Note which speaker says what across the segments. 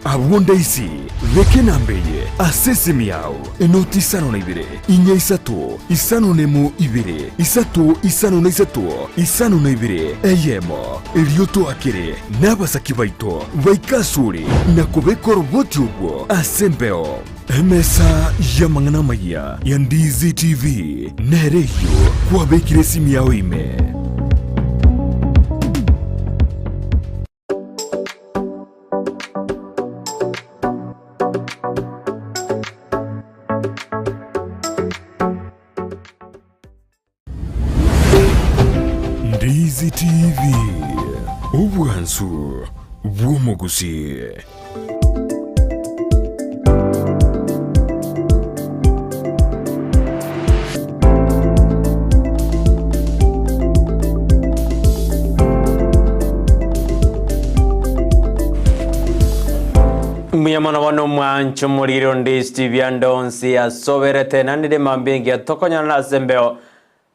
Speaker 1: Abwo ndaisi, beka enamba eye ase esimi yao, enoti isano na ibere, inya isato, isano na emo ibere, isato isano na isato, isano na ibere, eyemo, erio toakere nabasaki baito baike asore na kobeka oroboti obwo ase embeo. Emesa y'amang'ana amayia ya Ndizi TV nere eyio kwabekire esimi yao ime. Ndizi TV, obwansu bw'omogusii.
Speaker 2: Mbuya mono bono omwancho morire onde Steve ande onsi asoberete naende mambia engiya tokonyora ase embeo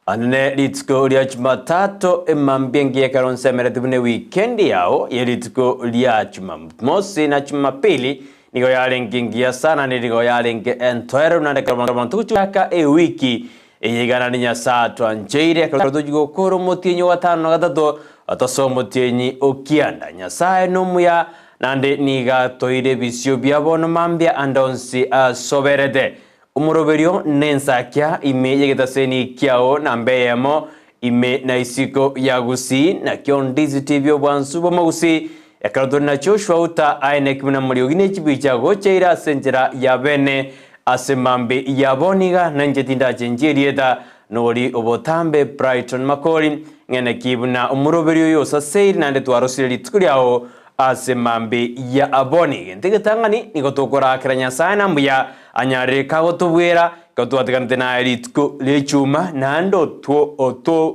Speaker 2: Ande rituko ria Chumatato emambia engiya ekero nsemereti buna ewikendi yao ye rituko ria Chumamosi na Chumapili nigo yarenge engiya sana naende nigo yarenge entoereru naende ekero abanto gochaka ewiki eye iga naende Nyasae atwancheire ekero tochia gokora omotienyi o gatano na gatato tosoe omotienyi o kianda. Nyasae nomuya naende nigo atoeire ebisio bia bono mambia ande onsi asoberete. Omoroberio nensakia ime y'egetaseni kiao namba eyemo ime na isiko ya Gusii, nakio Ndizi TV obwansu bw'amagusii, ekero tore na Joshua Uta aye neki buna moriogi ne chibicha gocha ire ase enchera ya bene ase mambi ya bono iga na inche tindachenchia erieta nori obotambe Brighton Makori ng'ene ki buna omoroberio oyo osaseire naende twarosire rituko riao Ase mambia ya aboni, gento egetang'ani nigo tokorakera Nyasae na mbuya anyarire kagotobwera, ekero twatiganete naye rituko ri'echuma, naende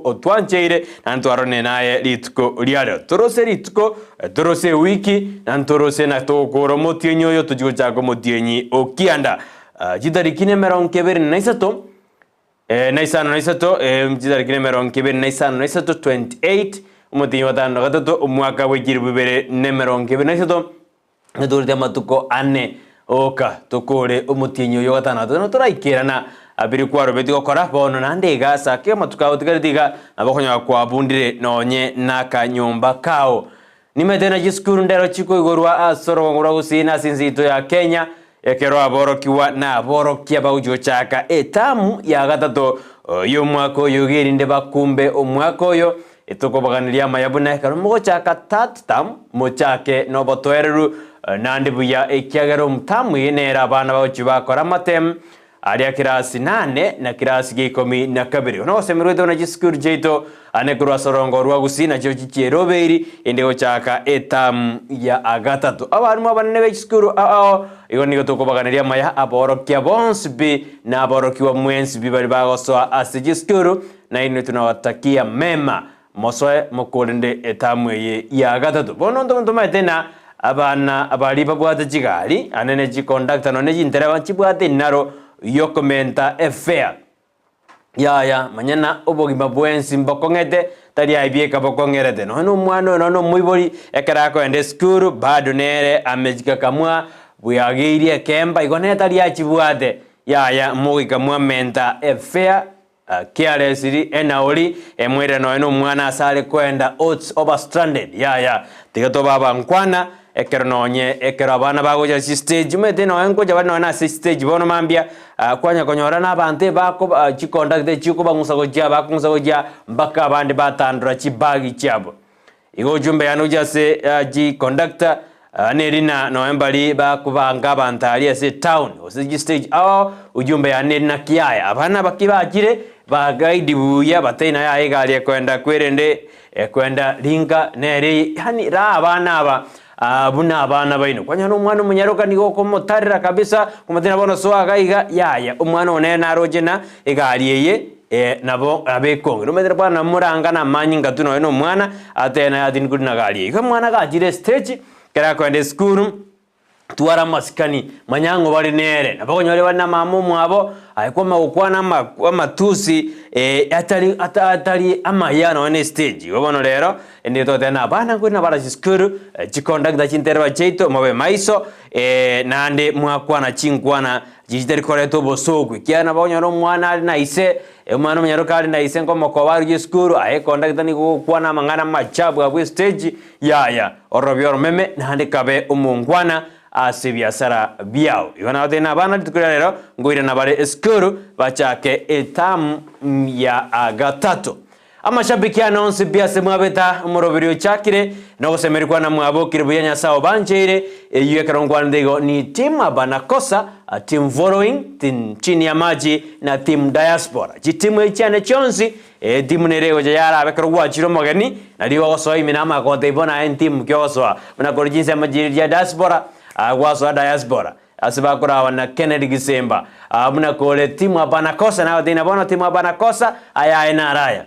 Speaker 2: otwancheire, naende twaroranire naye rituko ria rero. Torose rituko, torose ewiki, naende torose na togokora omotienyi oyo tochie gochaka omotienyi o kianda. Chitariki nemerongo ebere na isato, na isano na isato, chitariki na emerongo ebere na isano na isato, 28, omotienyi wa gatano na gatato, omwaka bwe chilifu ibere na emerongo ebere na isato, ntotorete amatuko ane oka tokore omotienyi oyo o gatano na gatato, na toraikerana biria kwarobetie gokora bono naende iga ase ake amatuko agotigarete iga, nabo okonyora kwabundire nonye na akanyomba kao. Nimanyete ng'a chisukuru ndero chikoigorwa ase orogongo rwa Gusii na ase ense yaito ya Kenya, ekero aborokigwa na aborokia bagochia gochaka etamu ya gatato y'omwaka oyo iga erinde bakumbe omwaka oyo. Etokobaganeria amaya buna ekero mogochaka third term mochake nobotoereru naende buya ekiagera tamu eye nere abana bagochia bakora amatemu Aria kirasi nane na kirasi gia ikomi na kabere. Buna gosemerwete buna chisukuru chiaito ane korwa ase orongo rwa Gusii nachio chichierobeiri inde gochaka etamu ya gatato. Abarimu abanene be chisukuru ao igo nigo tokobaganeria amaya aborokia bonsi pi na aborokigwa mwensi pi baria bagosoa ase chisukuru nainwe tunawatakia mema mosoe mokorende etamu eye ya gatato. Bono ntomaete na Abana baria babwate chigari, ane ne chikondakta nonya ne chintereba nchibwate inaro yokomenta efare. Yaya, manya na obogima bwensi mbokong'ete, tari aye bieka bokong'erete. Nonya na omwana oyo nonya na omoibori, ekero akoenda esukuru, bado nere amechikakamwa bweageirie ekemba, igo nere tari achibwate. Yaya, mogoika mwamenta efare. Kiaresiri enaori emwerere nonya nomwana ase are koenda ots oba stranded yaya tiga tobe abankwana ekero nonye ekero abana bagocha ase stage omanyete nonya nkocha bare nonya ase stage bono mambia kwanya konyora na abanto ebakoba chiconductor chikobang'usa gochia bakong'usa gochia mpaka abande batandora chibag chiabo. Igo ojumbe yane gochia ase chiconductor nerina nonya mbari bakobanga abanto aria ase etown gose chistage ao ujumbe yane neri naki yaya abana baki bachire bagaidi buya batari na yaya egari ekoenda kwerende ekoenda rinka nere yaani raha abana aba buna abana baino kwanyora omwana omonyaroka nigo okomotarera kabisa okomotebia bono soa iga iga yaya omwana one nere naroche na egari eye Nabo abekong'ina omanyete bwana moranga namanyinga tu nonya nomwana atebe naye ati nkori na gari eye. Igo omwana gachire estage ekero akoenda esukuru twara amasikani manya ng'o bare nere nabo okonyora bare na mama omwabo aye kwamanya gokwana ama amatusi atari ata atari amaya nonya na estage. Igo bono rero nigo togoteba na abana nkori nabare ase esukuru chikondakta chintereba chiaito mobe maiso. Naende mwakwana chinkwana chitari koreta obosooku, ekiagera nabo okonyora omwana are na ise, omwana omonyaroka are na ise nkomokoba arugie esukuru, aye ekondakta nigo ogokwana amang'ana amachabu abwo estage, yaya, orobie oromeme naende kabe omongwana ase ebiasara biao. Igo nagotebia na abana rituko ria rero, nkoirana bare esukuru bachake etamu ya gatato. Amashabiki ane onsi pi ase mwabeta omoroberi ochakire, na ogosemeria kwane mwabokire buya Nyasae obancheire, eyio ekero nkwanete igo ni team abanakosa, team following, team chini ya maji na team diaspora. Chitimu echi chiane chionsi, etimu nere egocha yarabe ekero gwachire omogeni, nario ogosoa ime namanya kogotebia bono aye ntimu ki ogosoa, buna korwa chinsemo chiria chia diaspora, gwasoa diaspora. Ase bakoragwa na Kennedy Gisemba, buna kore team abanakosa nagotebi na bono team abanakosa ayaye naro aya,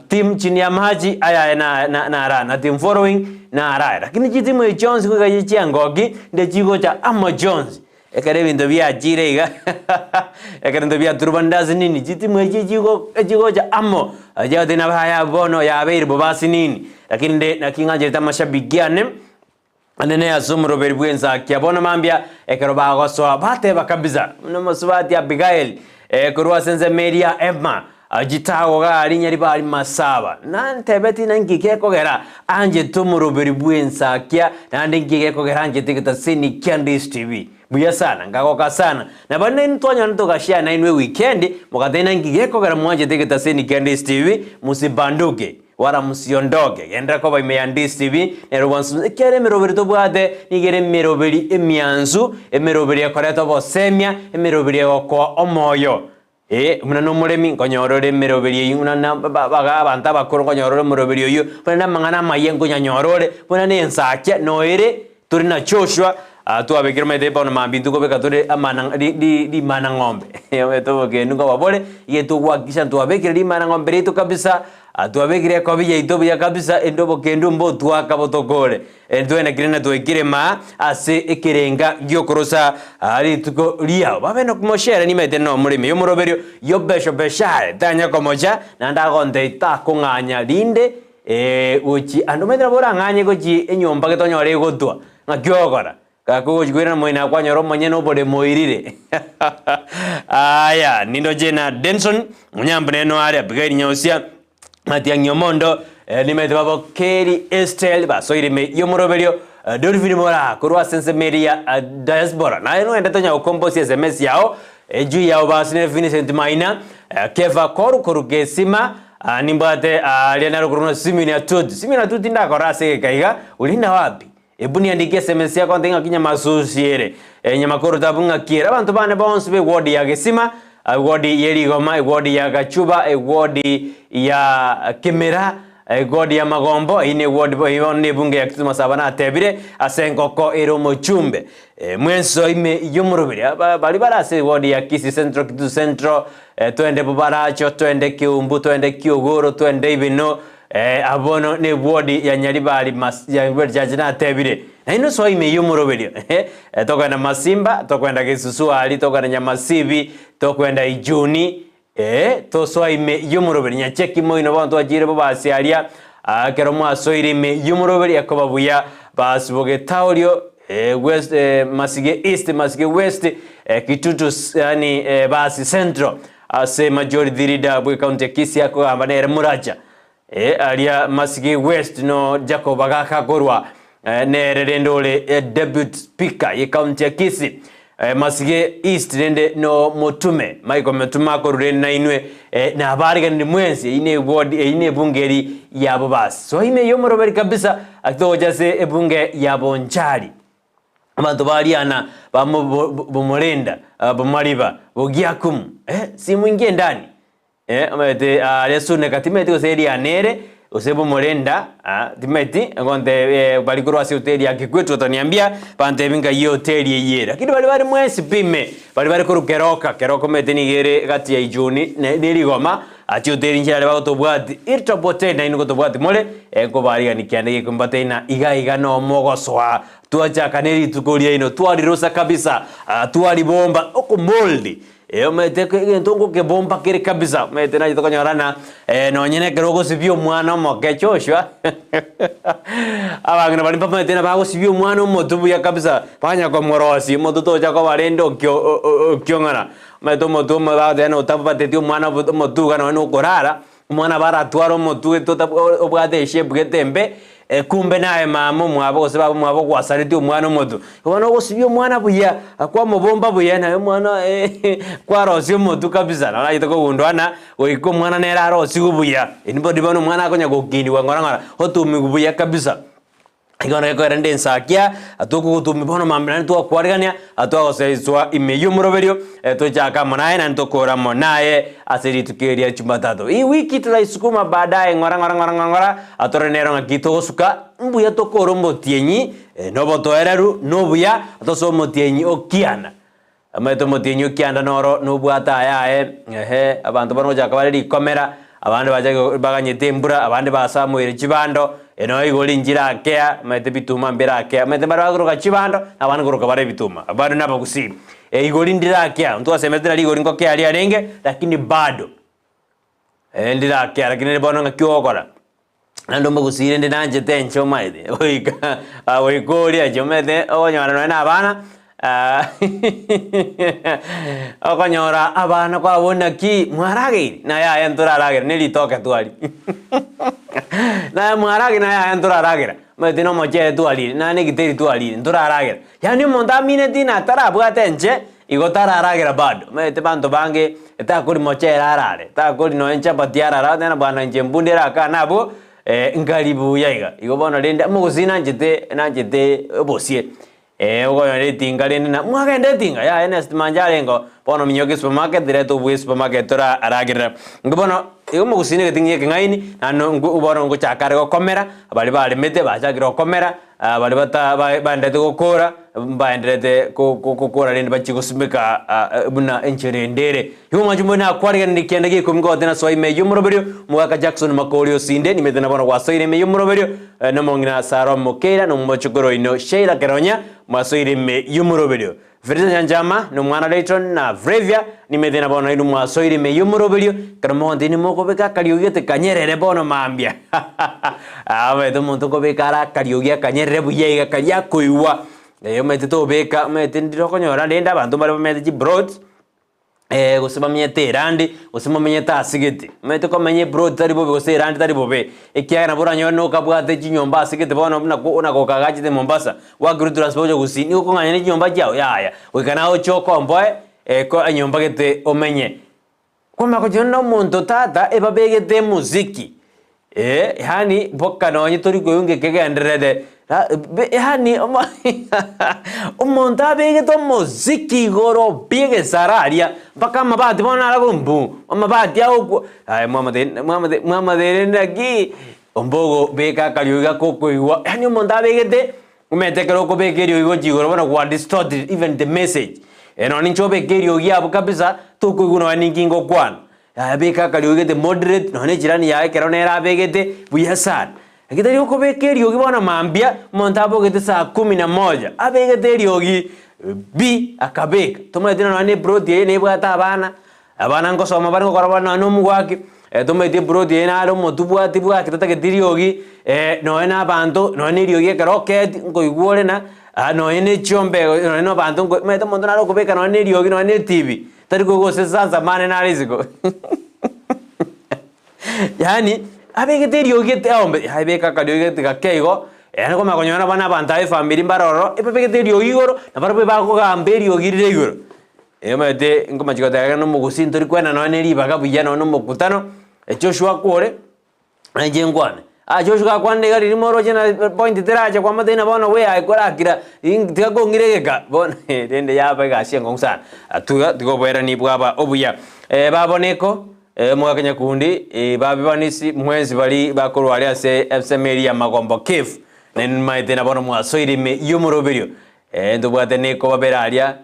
Speaker 2: team chini ya maji ayaye naro aya, na team following naro aya. Lakini chitimu echi chionsi goika chiche chiangoki nde chigocha amo chionsi. Ekero ebinto biachire iga ekero ebinto biaturubanda ase nini, chitimu echi echigocha amo, chiagotebi nabo aya bono yabeire bobe ase nini. Lakini nde naki ng'ancherete amashabiki ane. Anene ase omoroberi bw'ensakia. Bono mambia ekero bagosoa bateba kabisa, buna omosubati Abigaili, korwa ase ensemo eria Emma, chitago gari nyaribari masaba. Nantebeti na nki gekogera anchete omoroberi bw'ensakia, naende nki gekogera anchete egetaseni kia Ndisi TV. Buya sana, nkagoka sana. Na bande nainwe twanyora togashare nainwe ewikendi, mogateba na nki gekogera mwanchete egetaseni kia Ndisi TV, mosibanduke. Wala mosiondoke, genderera koba ime ya DCB, nere obwansu, ekiagera emeroberi tobwate nigo ere emeroberi emiansu, emeroberi ekoreta obosemia, emeroberi egokoa omoyo. Ee, buna nomoremi nkonyora ore emeroberi eyio, buna na baga abanto abakoro nkonyora ore omoroberi oyio, buna namang'ana amaya nkonyanyora ore, buna na ensakia noere tore na Joshua, twabekire omanyete bono mambia intwe nkobeka tore amana ri ri rimana ng'ombe omanyete obokendu nkoba bore, iga togohakikisha ntwabekire rimana ng'ombe riaito kabisa. Twabekire ekobi yaito buya kabisa, ende obokendu mbotwaka botokore. Twenekire na twaikire maa ase ekerenga gi'okorosa rituko riao. Babe nokomoshere nimaete nomoremi y'omoroberio y'obeshobeshare, tanya komocha, naende agontebia takong'anya rinde gochia ande. Omanyete nabo orang'anye gochia enyomba gete onyore egotwa, ng'aki ogokora? Gaki ogochia koirana moino akwanyora omonyene oboremo oirire. Aya, nindoche na Denson, Onyambu neno are, Abigail Nyausia, Matiang'i Omondo, nimaete babo Kerry Estel, basoire ime y'omoroberio, Dolphin Moraa, korwa ase ensemo eria ya diaspora. Naye noendete onya gokomposia SMS yao, ejuu yao basi nere Vincent Maina, Kefa Koru korwa Gesima, nimbwate aria naro korwa Simeon Atuti. Simeon Atuti ndakora ase egeka iga, ulinda wapi? Ebu niandike esemesi yako ntebe ng'aki nyamasusi ere, nyamakoro tabu ng'aki ere. Abanto bane bonsi b'ewodi ya Gesima, ewodi ye Rigoma, ewodi ya Gachuba, ewodi ya Kimera, ewodi ya Magombo, eyio newodi eyio bono nebunge ya Kitutu Masaba natebire ase engoko ere omochumbe. Mwenso ime y'omoroberi aba baria bare ase ewodi ya Kisii Central, Kitutu Central, twende Bobaracho, twende Keumbu, twende Kiogoro, twende Ibeno, Abwo bono nebwodi ya Nyaribari mas ya Nyaribari natebire, Nainwe soa ime y'omoroberio. Tokogenda Masimba, tokogenda Gesusu aria, tokogenda Nyamasibi, tokogenda Ijuni, tosoa ime y'omoroberio. Nyacheki moino bono twachire bobasi aria, ekero mwasoire ime y'omoroberio ekoba buya, basi bogetaorio, west, Masige East, Masige West, Kitutu yaani basi Central. Ase Majority Leader bw'ecounty ya Kisii akogamba nere Muracha aria Masige West no Jacob Agaka korwa nere rende ore Deputy Speaker ye county ya Kisii. Masige East rende no Motume Michael Motume akorwa rende nainwe nabariganiri mwensi eyio ne ward eyio ne ebunge eri ya Bobasi. So ime y'omoroberi kabisa togocha ase ebunge ya Bonchari. Abanto ba Riana bamorenda, bamariba, bogiakumu, eh, simuingie endani, eh, omanyete aria Suneka timanyeti gose Riana ere, gose bomorenda, ah, timanyeti, ngontebi bari korwa ase hoteli ya Kikwete otaniambia, bantebi nkai ehoteli eyio ere. Lakini baria bare mwensi pi ime, baria bare korwa Keroka, Keroka omanyete nigo ere egati ya Ijuni ne ne rigoma, aa chihoteli inche aria bagotobwati, Hilltop Hotel nainwe ngotobwati more, nkobarigani kianda gekombatebia ng'a iga iga nomogosoa. Twachaka ne rituko riaino, twarirosa kabisa, twaribomba, okomold. Eh, omanyete egento ngokebomba kere kabisa, omanyete naye tokonyorana nonye na ekero ogosibia omwana omoke Joshua, abang'ina baria mbamaete na bagosibia omwana omotu buya kabisa, banya komorosia, omotu tocha koba rende okio okiong'ana. Omanyete omotu omo bagoteba notabateti omwana omotu iga nonye na okorara, Omwana nabo aratware omotwe obwate eshape gete embe, kumbe naye mama omwabo gose baba omwabo gwasaretie omwana omotwe. Bono ogosibia omwana buya, kwamobomba buya naye omwana kwarosia omotwe kabisa nabo nachete kogundua ng'a goika omwana nere arosigwe buya. Endi bono omwana akonya gokinigwa ng'ora ng'ora, otumiwa buya kabisa. Igo ngekoera rende ensakia, tokogotumia bono mambia naende twakwarigania, twagosaiswa ime y'omoroberio, tochake amo naye naende tokore amo naye ase rituko eri ria Jumatatu. Hii wiki tutaisukuma baadaye ng'ora ng'ora ng'ora ng'ora ng'ora, torore nero ng'aki togosuka, mbuya tokore omotienyi nobotoereru, nobuya, tosoe omotienyi okiana. Omanyete omotienyi o kianda noro nobwate ayaye, ehe, abanto bono gochaka bare rikomera, abande bachake baganyete embura, abande basamoire chibando, nonya igoro inchire akea, omanyete ebituma mbire akea, omanyete mbare bagokoroka chibando, na abande nkoroka bare ebituma, bado nabagusii. Igori ndire akea, intwe twasemete nari igori nkokea riarenge, lakini bado, ndire akea, lakini bono ng'aki ogokora. Naende omogusii rende nanchete inche omaete, goika goika oria inche omanyete okonyora nonye na abana okonyora abana kwabwo naki mwarageire? Na yaya ntoraragera na eritoke twaria naye mwarageire na yaya ntoraragera, omanyete na omochere twarire, naye na egitheri twarire ntoraragera. Yaani omonto amineti na tarabwate inche, igo tararagera bado. Omanyete banto bange takori mochere arare, takori nonye chapati arare, agoteba ng'a bwana inche mbunde erakane abwo nkari buya iga. Igo bono rende omogusii nanchete nanchete obosie, okonyora etinga rende na mwagenda etinga yaya next manja arengeo, bono minyoka esupermarket reta obwo esupermarket tora ragerera. Ingo bono igo omogusii na egetinga ekeng'aini naende bono ngochaka are gokomera, baria baremete bachakire gokomera. Baria bata baenderete gokora, mbaenderete gokora rende bachie gosimeka buna enchera ende ere. Igo mwanche mbwene nakwarigereria kianda gia ikomi ngogote nasoa ime y'omoroberio, omogaka Jackson Makori Osinde, nimete na bono gwasoire ime y'omoroberio, na omong'ina Sarah Mokeira, na omochokoro oino Sheila Keronya, mwasoire ime y'omoroberio. Felisa Nyanchama, na omwana Layton, na Flavia, nimete na bono inwe mwasoire ime y'omoroberio, ekero mogontebia nimokobeka akariogi gete kanyerere bono mambia. Omanyete omonto okobeka are akariogi akanyerere buya iga karia akoigwa, omanyete tobeka, omanyete ndire okonyora rende abanto mbare bamenyete chiplot, gose bamenyete erandi, gose momenyete ase gete. Omanyete komenya eplot tari bobe gose erandi tari bobe, ekiagera nabo oranyore nokabwate chinyomba ase gete bono buna ko buna gokagachete Mombasa, gwakirwe transfer gocha gusii, nigo okong'anya ne chinyomba chiago yaya, goika naye oche okomboe ko enyomba gete omenye. Kwamanya gochia na omonto tata ebabegete emuziki. Ee, yaani boka nonye tori koigwa ng'a ekegendererete, yaani omonto abegete omosiki igoro pi egesara aria, mpaka amabati bono naro akorwa mbu, amabati agokwa, aye mwamotebia mwamotebia mwamotebia naki, ombogo beka akariogi gakokoigwa, yaani omonto abegete, omanyete ekero okobeka eriogi gochia igoro bono gwa distorted even the message, nonye ninche obeke eriogi abwo kabisa, tokoigwa nonye ninki ngokwana. Yaya beka akariogi gete moderate, nonya ne echirani yaye ekero nere abegete, buya sana. Lakini tari okobeka eriogi bono mambia, omonto abogete saa kumi na moja, abegete eriogi bi, akabeka. Tomanyeti nonya na eploti eye nebwate abana, abana nkosoma bare gokora bono nonya na omogwaki, tomanyeti eploti eye nare omotubwati bwaki tatageti riogi, nonya na abanto, nonya na eriogi ekero oketi, nkoigwa ore na, nonya na echiombe nonya na abanto nko omanyete omonto nare okobeka nonya na eriogi nonya na etibi. Tari koigwa sansa mane nare isiko. Yaani abegete eriogi gete aombe yaye beka akariogi gete gake igo, yaani komanya konyora nabana abanto aba efamiri mbare ororo, ebabegete eriogi igoro, nabarabwo ebakogamba eriogi rire igoro. Omanyete nkomachi goteba ekero na omogusii ntori koenana nonye na ribaga buya nonye na omokutano, Joshua akore. Na inche nkwane, Ah, Joshua gakwanire iga riria moroche na point teracha kwamotebia na bono we aye korakira in tiga kong'ira egeka bono rende yaba egasi enkong'u sana. Tiga tiga oboerani bwaba obuya. Baboneko, omogaka nyakundi, babibanisi mwensi baria bakorwa aria ase ensemo eria ya Magombo Cave, nimaete na bono mwasoire ime y'omoroberio, ntobwate neko babere aria.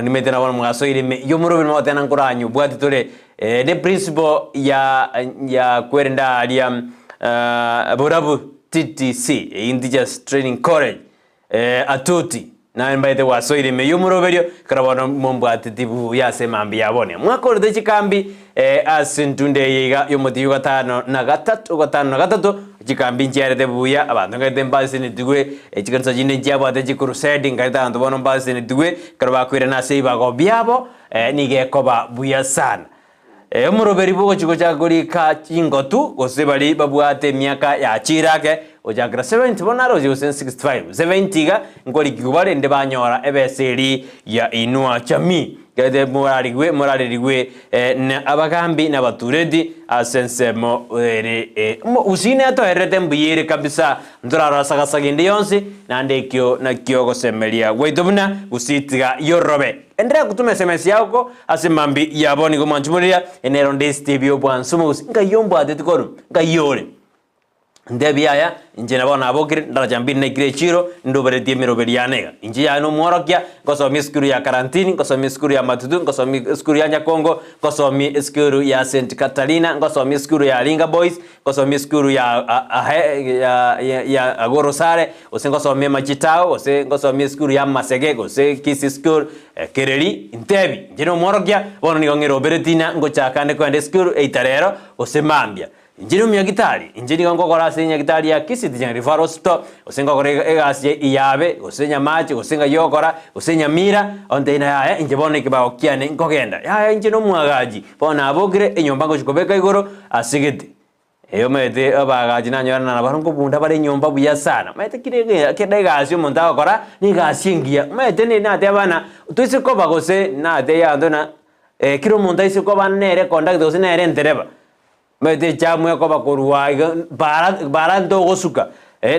Speaker 2: Nimanyete na bono mwasoire ime y'omoroberi mogoteba nkoranywe bwati tore ne principle ya ya kwerenda aria Borabu TTC, eyio Teachers Training College, Atuti. Naye mbaete gwasoire ime y'omoroberio, ekero bono mombwateti buya ase emambia ya bono. Mwakorete chikambi ase entunda eye iga y'omotienyi o gatano na gatato, gatano na gatato, chikambi nchiarete buya, abanto nkarete mbasenetigwe, chikanisa chinde nchiabwate chikurusedi, nkarete abanto bono mbasenetigwe, ekero bakoirana ase ebibago biabo, nigo ekoba buya sana. Omoroberi bw'ogochia gochaka korika chingotu, gose baria babwate emiaka ya chiire ake, gochakera 70 bono aroche gose 65, 70 iga, nkorikigwa bare rende banyora ebesa eria ya Inua Jamii. Gete morarigwe morarerigwe na abagambi na abatureti ase ensemo ere Gusii netoererete mbuya ere kabisa, ntorarora sagasaga ende yonsi, naende ekio nakio ogosemeria gwaito buna Gusii tiga yorobe. Enderea gotoma sms yao ase mambi yabo nigo mwanchumoriria enero ndesite ebi'obwansu mogusi nkai ombwateti korwa nkai ore Ntebi yaya inche nabo nabokire ndaracha mbiri naikire echiro ndoberetie emeroberi yane iga inche yaya nomworokia ngosomia esukuru ya Karantini ngosomia esukuru ya Matutu ngosomia esukuru ya Nyakongo ngosomia esukuru ya St Katarina ngosomia esukuru ya Ringa Boys Ngosomia esukuru ya ahe ya ya Agorosare, gose ngosomia Machitao, gose ngosomia esukuru ya Masege, gose Kisii School, Kereri, ntebi, inche nomworokia, bono nigo ng'erobereti ng'a ngochaka ande kogenda esukuru either rero gose mambia. Inche nomonyagitari, inche nigo ngokora ase enyagitari ya Kisii Teaching Referral Hospital, gose ngokora egasi ya Iyabe, gose Nyamache, gose ng'ai ogokora, gose Nyamira, ontebie ng'a yaya inche bono ekebago kiane nkogenda. Yaya inche nomwagachi, bono nabokire, enyomba ngochia kobeka igoro, Ase gete, erio omanyete abaagachi nanyorana nabarabwo nkobunda bare enyomba buya sana. Omanyete kera ege kera egasi omonto agokora, na egasi engiya. Omanyete ne nateba ng'a toise koba gose natebia abanto ng'a kera omonto aise koba nere conductor gose nere entereba, omanyete echamu ekoba korwa iga bara bara ntogosuka,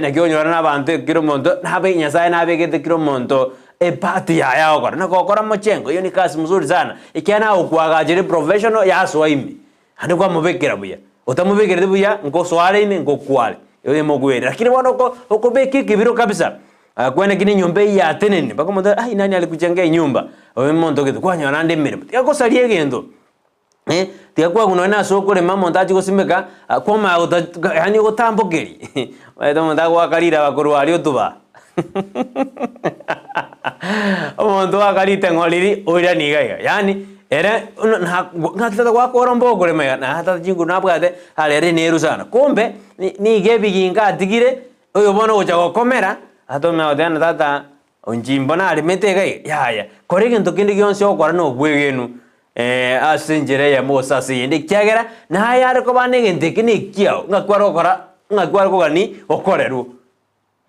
Speaker 2: naki onyora na abanto kera omonto nabe nyasaye nabegete kera omonto epart yaye agokora. Na gokora mochengo, hiyo ni kazi mzuri sana, ekiagera nagokwagachire professional yasoa ime. Naende kwamobekera buya, otamobekereti buya nkosoare ime nkokware, oye mogwere. Lakini bono oko okobeka ekebiro kabisa, kwene ki nenyomba eyio yatenenire mpaka omonto ai nani alikujenga hii nyumba, oyo omonto gete kwanyora naende emeremo. Tiga gosaria egento, eh, tiga kwagwa nonye na ase okorema omonto achie gosimeka, kwamanya gota yaani ogotambokeria, omanyete omonto agoaka riraba korwa aria otuba omonto oaka riteng'o riria oiranie iga iga, yaani ere ng'aki tata gwakora mbogo okorema iga, naye tata chinguru nabwate arere neru sana, kumbe nigo ebiginka atigire, oyo bono ogocha gokomera, atomanya goteba ng'a tata onchimbo naremete iga iga, yaya, kora egento kende gionsi ogokora na obwegenu ase enchera eyemo gose ase eyende, ekiagera naye are koba na egento eke na ekiao, ng'aki kware gokora ng'aki kware kogani gokorerwa.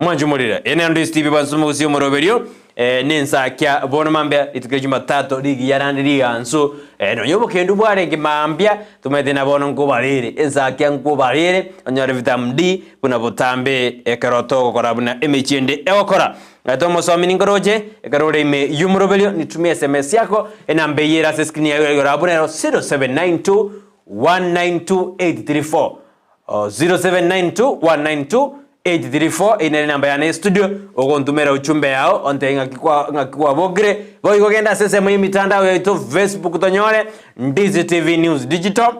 Speaker 2: Mwanche omorere, eye nero ndesete ebibanso mogosia omoroberio, nensakia bono mambia rituko ria Jumatatu rigiya naende rigansu, nonya obokendu bwarenge mambia, tomaete na bono nkobarere, ensakia nkobarere, onyore vitamin D buna botambe ekero togokora buna emechie ende egokora. Gaki omosomi ninkoroche, ekero ore ime y'omoroberio, nitumie sms yako, enamba eyio ere ase escreen yago igoro abwo nero 0792 192 834. 0792 192 834 eyio nere enamba yane y'estudio, ogontumera ujumbe yao ontebie ng'aki kwa ng'aki kwabokire. Boigo genda ase ensemo y'emitandao yaito Facebook tonyore Ndizi TV News Digital,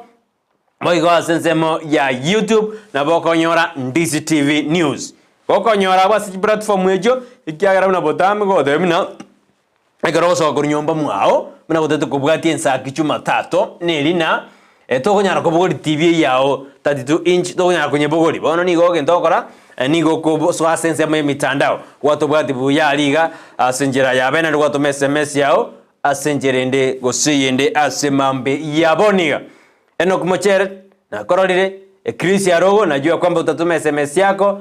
Speaker 2: boigo ase ensemo ya YouTube nabo okonyora Ndizi TV News. Gokonyora abwo ase chiplatform echio, ekiagera buna botambe gotebia buna Ekero ogosoka korwa nyomba mwao, buna gotete kobwatia ensaki Chumatato, neri na tokonyara kobogoria TV eyio yao 32 inch tokonyara konyebogoria. Bono nigo egento ogokora nigo okosoa ase ensemo y'emitandao, gwatobwati buya aria iga ase enchera ya bene naende gwatoma sms yao ase enchera ende gose eyende ase mambe ya bono iga. Enock Mochere, nakororire, Chris Arogo, najua kwamba utatuma sms yako,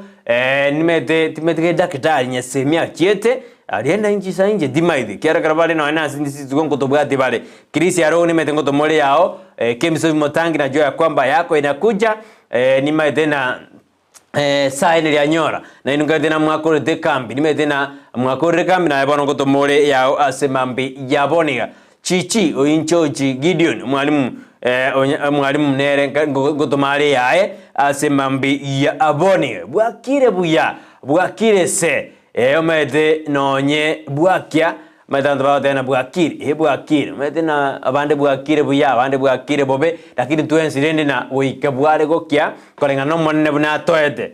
Speaker 2: nimete timeti ge daktari Nyasemi achiete, arienda inchi sa inche timaeti, ekiagera ekero bare nonya na ase rituko nkotobwati bare. Chris Arogo nimete ngotoma ore yao, Kemisobi Motangi najua ya kwamba yako inakuja, nimaete na Saini rianyora, na inwe nkaete namwakorete ekambi, nimanyete na mwakorire ekambi, naye bono ngotoma ore yao ase mambi ya bono iga. Chichi, oinchochi Gideon, omwalimu, omwalimu nere ngotoma are yaye ase mambi ya bono iga. Bwakire buya, bwakire se, omanyete nonye bwakia, Omanyete abanto bagoteba ng'a bwakire, ee bwakire, omanyete na abande bwakire buya, abande bwakire bobe, lakini twensi rende na goika bware gokia koreng'ana n'Omonene buna atoete.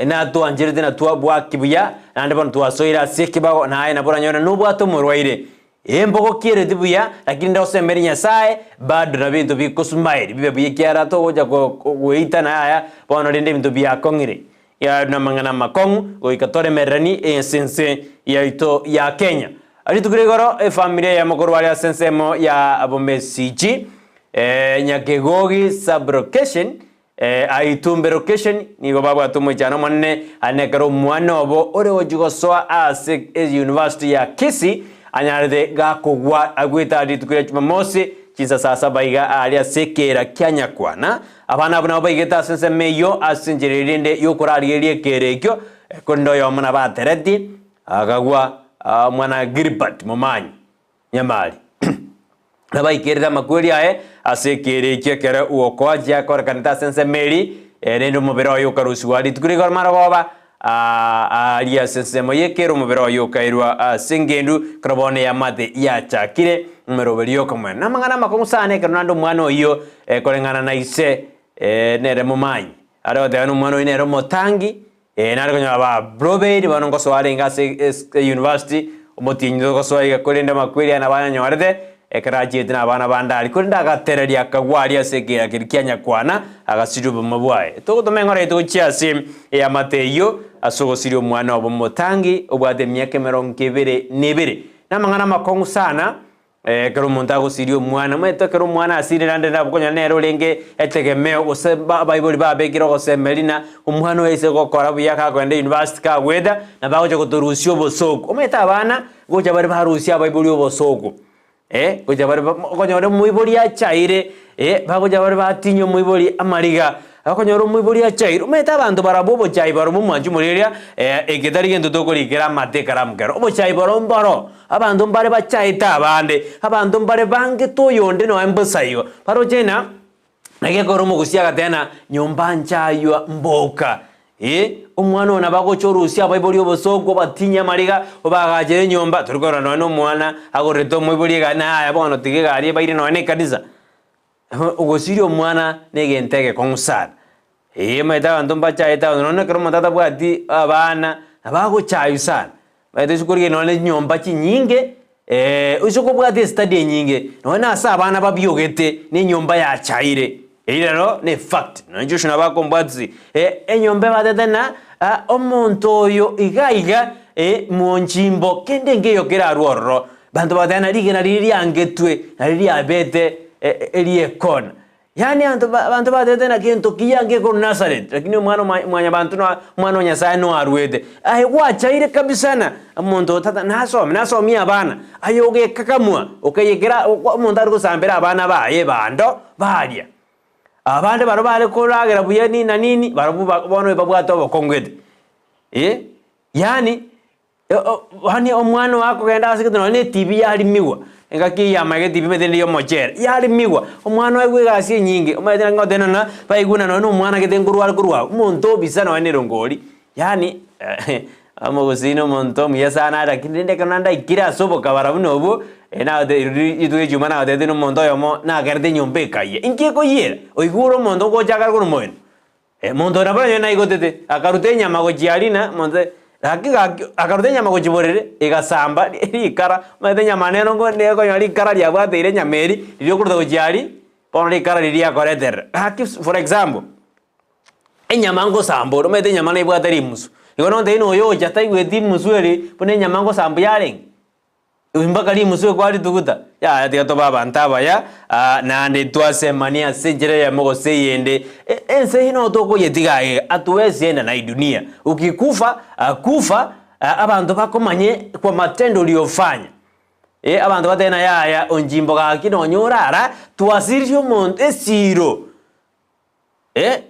Speaker 2: Natwancherete na twabwaki buya, naende bono twasoire ase ekebago, na aye nabo oranyore nobwate omorwaire. Embogo kiereti buya, lakini ndosemeri Nyasae, bado nabio ebinto bikosumaeri bibe buya ekiagera togocha goita na yaya, bono rende ebinto biakong'ire. Yaya namang'ana amakong'u goika toremereranie ase ense yaito ya Kenya. Rituko ria igoro efamiri eyemo korwa aria ase ensemo ya Bomesichi, Nyakegogi sub-location, Aitumbe location nigo babwate omoichano omonene ane ekero omwana obo ore gochia gosoa ase university ya Kisii anyarete gakogwa agwete aa rituko ria Jumamosi chinsa saa saba iga aria ase ekeera kia Nyakwana. Abana abwo nabo baigete ase ensemo eyio ase enchera eria rende yokorarigereria ekeera ekio korende oyomo nabo atereti akagwa omwana Gilbert Momanyi Nyamari. Nabaikerere amakweri aye ase ekeero ekio ekero uokoa chiakorekanete ase ensemo eria, erinde omobere oye okarusigwa rituko rigoro marogoba, aaria ase ensemo y'ekeero omobere oye okairwa ase engendu, ekero bono eamate yachakire emeroberi y'okomoena. Namang'ana amakong'u sana ekero naende omwana oyio koreng'ana na ise nere momanyi, are goteba nomwana oyio nere omotangi, Ee, nare konyora abarobeiri bono ngosoa arenge ase university, omotienyi togosoa iga korende amakweri aya nabo ayanyorete, ekero achiete na abana bande aria, korende agatereria akagwa aria ase ekeira keria kia nyakwana, agasiria obogima bwaye. Togotoma eng'ora yaito gochia ase eamate eyio, ase ogosiria omwana obo omotangi, obwate emiaka emerongo ebere na ebere. Namang'ana amakong'u sana, Ekero omonto agosiria omwana, omanyete ekero omwana asirire naende nabo okonyora nere orenge etegemeo gose abaibori babekire ogosemeria na omwana oyo aise gokora buya kagogenda university kagoeta, nabo agocha gotorusia obosooku. Omanyete abana, ngocha bare barusie abaibori obosooku ngocha bare okonyora omoibori achaire, bagocha bare batinyia omoibori amariga. Okonyora omoibori achairwe, omanyete abanto barabwo obochai barobwo omwanchi omoria oria, eke tari gento tokorikera amate ekaramu kero. Obochai borobwo mboro, abanto mbare bachaete abande, abanto mbare bangete oyonde nonya mbosa igo. Baroche ng'a, naki ekero omogusia agateba ng'a nyomba nchaywa mboka, eh, omwana oyo nabo agocha orusia abaibori obosooku obatinye amariga, obagachere enyomba, tori korora nonya na omwana agorerete omoibori egari naye bono tiga egari ebaire nonya na ekanisa. Ogosiria omwana negento egekong'u sana. Ee, omanyete abanto mbachaete abanto nonya ekero omonto atabwati abana, nabo agochaywa sana. Omanyete ase korigereria nonya chinyomba chinyinge, ase kobwate estudy enyinge, nonya na ase abana babiogete, na enyomba yachaire, eyio rero ne efact, nonya Joshua nabo akombwatisia, enyomba ebatete na omonto oyo iga iga monchimbo kende nkeiyo kerarwe ororo. Banto bagateba ng'a rigena riria riangetwe nario riabete eri'ekona. Yaani abanto abanto batebete ng'a gento kiya ngekorwa Nazareti, lakini omwana o mwanyabanto no omwana o Nyasaye noarwete. Aye gwachaire kabisa na omonto oyo tata nasome nasomie abana, aye ogekakamwa okeyekera omonto are gosambera abana baye ebando baria. Abande baria bare koragera buya nini na nini, barabwo bono babwate obokong'u gete, eh, yaani Yaani omwana oyo akogenda ase egento nonya na etibi yarimigwa, engaki eyio yamanya etibi omanyete nere ya omochere, yarimigwa, omwana oegwe egasi enyinge, omanyete naki ngoteba ng'a baigwe nonya na omwana gete nkorwa are korwa abwo, omonto obisa nonya na erongori, yaani omogusii na omonto omuya sana are lakini rende ekero naende aikire ase obokabara buna obwo, nagotebia rituko ria echuma nagotebetie na omonto oyomo nagerete enyomba ekayia, inki ekoyiera? Oigure omonto ngocha akare korwa moino. Omonto oria nabo naigotete, akaruta enyama gochia aria na omonto gaki gaki akaruta enyama gochia borere, egasamba rikara, omanyete enyama nero nko nekonyora rikara riabwateire enyama eria, riria okoruta gochia aria, bono rikara riria riakoreterera. Gaki for example, enyama ngosamba ore, omanyete enyama nebwate rimusu, igo nontebie na oyo ocha taigweti rimusu eri, buna enyama ngosamba yarenge. Mpaka rimusu ekwarituguta, yaya tiga tobe abanto abaya, naende twasemania ase enchera eyemo gose eyende. Ense eyio noo tokoyetiga aiga, hatuwezi enda na hii dunia. Ukikufa, kufa, abanto bakomanye kwa matendo uliyofanya. Abanto batebe ng'a yaya onchimbo gaki nonye orara, twasiririe omonto esiro.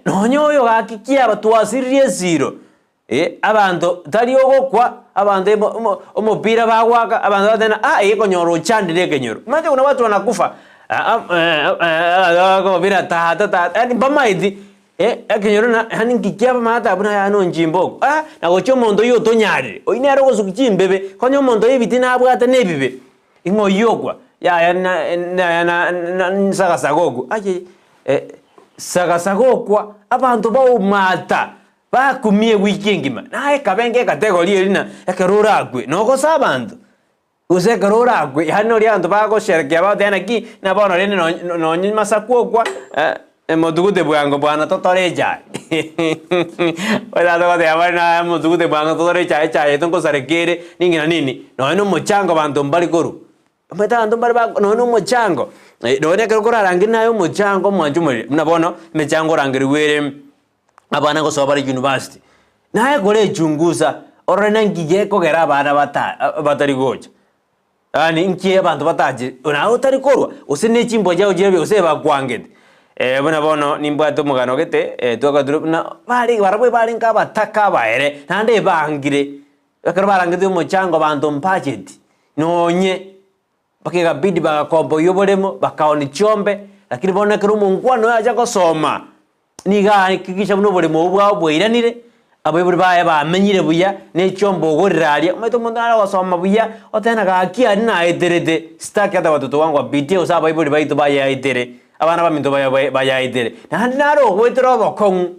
Speaker 2: Nonya oyo gaki kiaba twasiririe esiro, abanto tari ogokwa, abanto omopira bagoaka, abanto bagoteba ng'a ah ekonyora ochandire ekenyoro. Omanyete buna watu wanakufa omopira tata tata yaani mbamaeti ekenyoro na yaani nki kiaba maate buna yaani onchimba oko ah na gochia omonto oyio otonyarire, oyio nere ogosukia chimbebe, konya omonto oyo ebitina abwate na ebibe, ing'o oyio okwa yaya na na nsagasaga okwo aye. Sagasaga okwa abanto baumata. Bakumia ewiki engima, naye ekabe enga ecategory eria na ekero orakwe nogosa abanto, gose ekero orakwe yaani noria abanto bagosherekea bagoteba naki, ng'a bono rende nonye nonye masaku okwa motugute bwango bwana totore echae otaete goteba bare naye motugute bwango totore echae echae yaito nkosareka ere ninki na nini, nonye na omochango abanto mbari korwa. Omanyete abanto mbare ba nonye na omochango, nonye ekero korarangeria naye omochango omwanche omoriri, buna bono emechango orangerigwe ere abana gosoa bare university, naye kore echungusa orore naki gekogera abana bata batari gocha, yaani nki abanto batache naye otari korwa, gose ne chimbwa chiago chire buya gose ebakwangete. Buna bono nimbwate omogano gete twakature buna bare barabwo ebarenge abataka abaere naende ebangire. Ekero barangetie omochango abanto mbacheti nonye, mpaka ekabidi bagakomboyia oboremo, bakaonia chiombe, lakini bono ekero omongwana oyo acha gosoma, nigo ahakikisha buna oboremo obwo bwabo bwairanire, abaibori baye bamenyire buya, na echiombe ogorire aria, omanyete omonto nare gosoma buya, oteba gaki aria naeterete, sitaki hata watoto wangu wapitie gose abaibori baito bayaetere, abana baminto baye bayaetere, naende nare ogoetera obokong'u.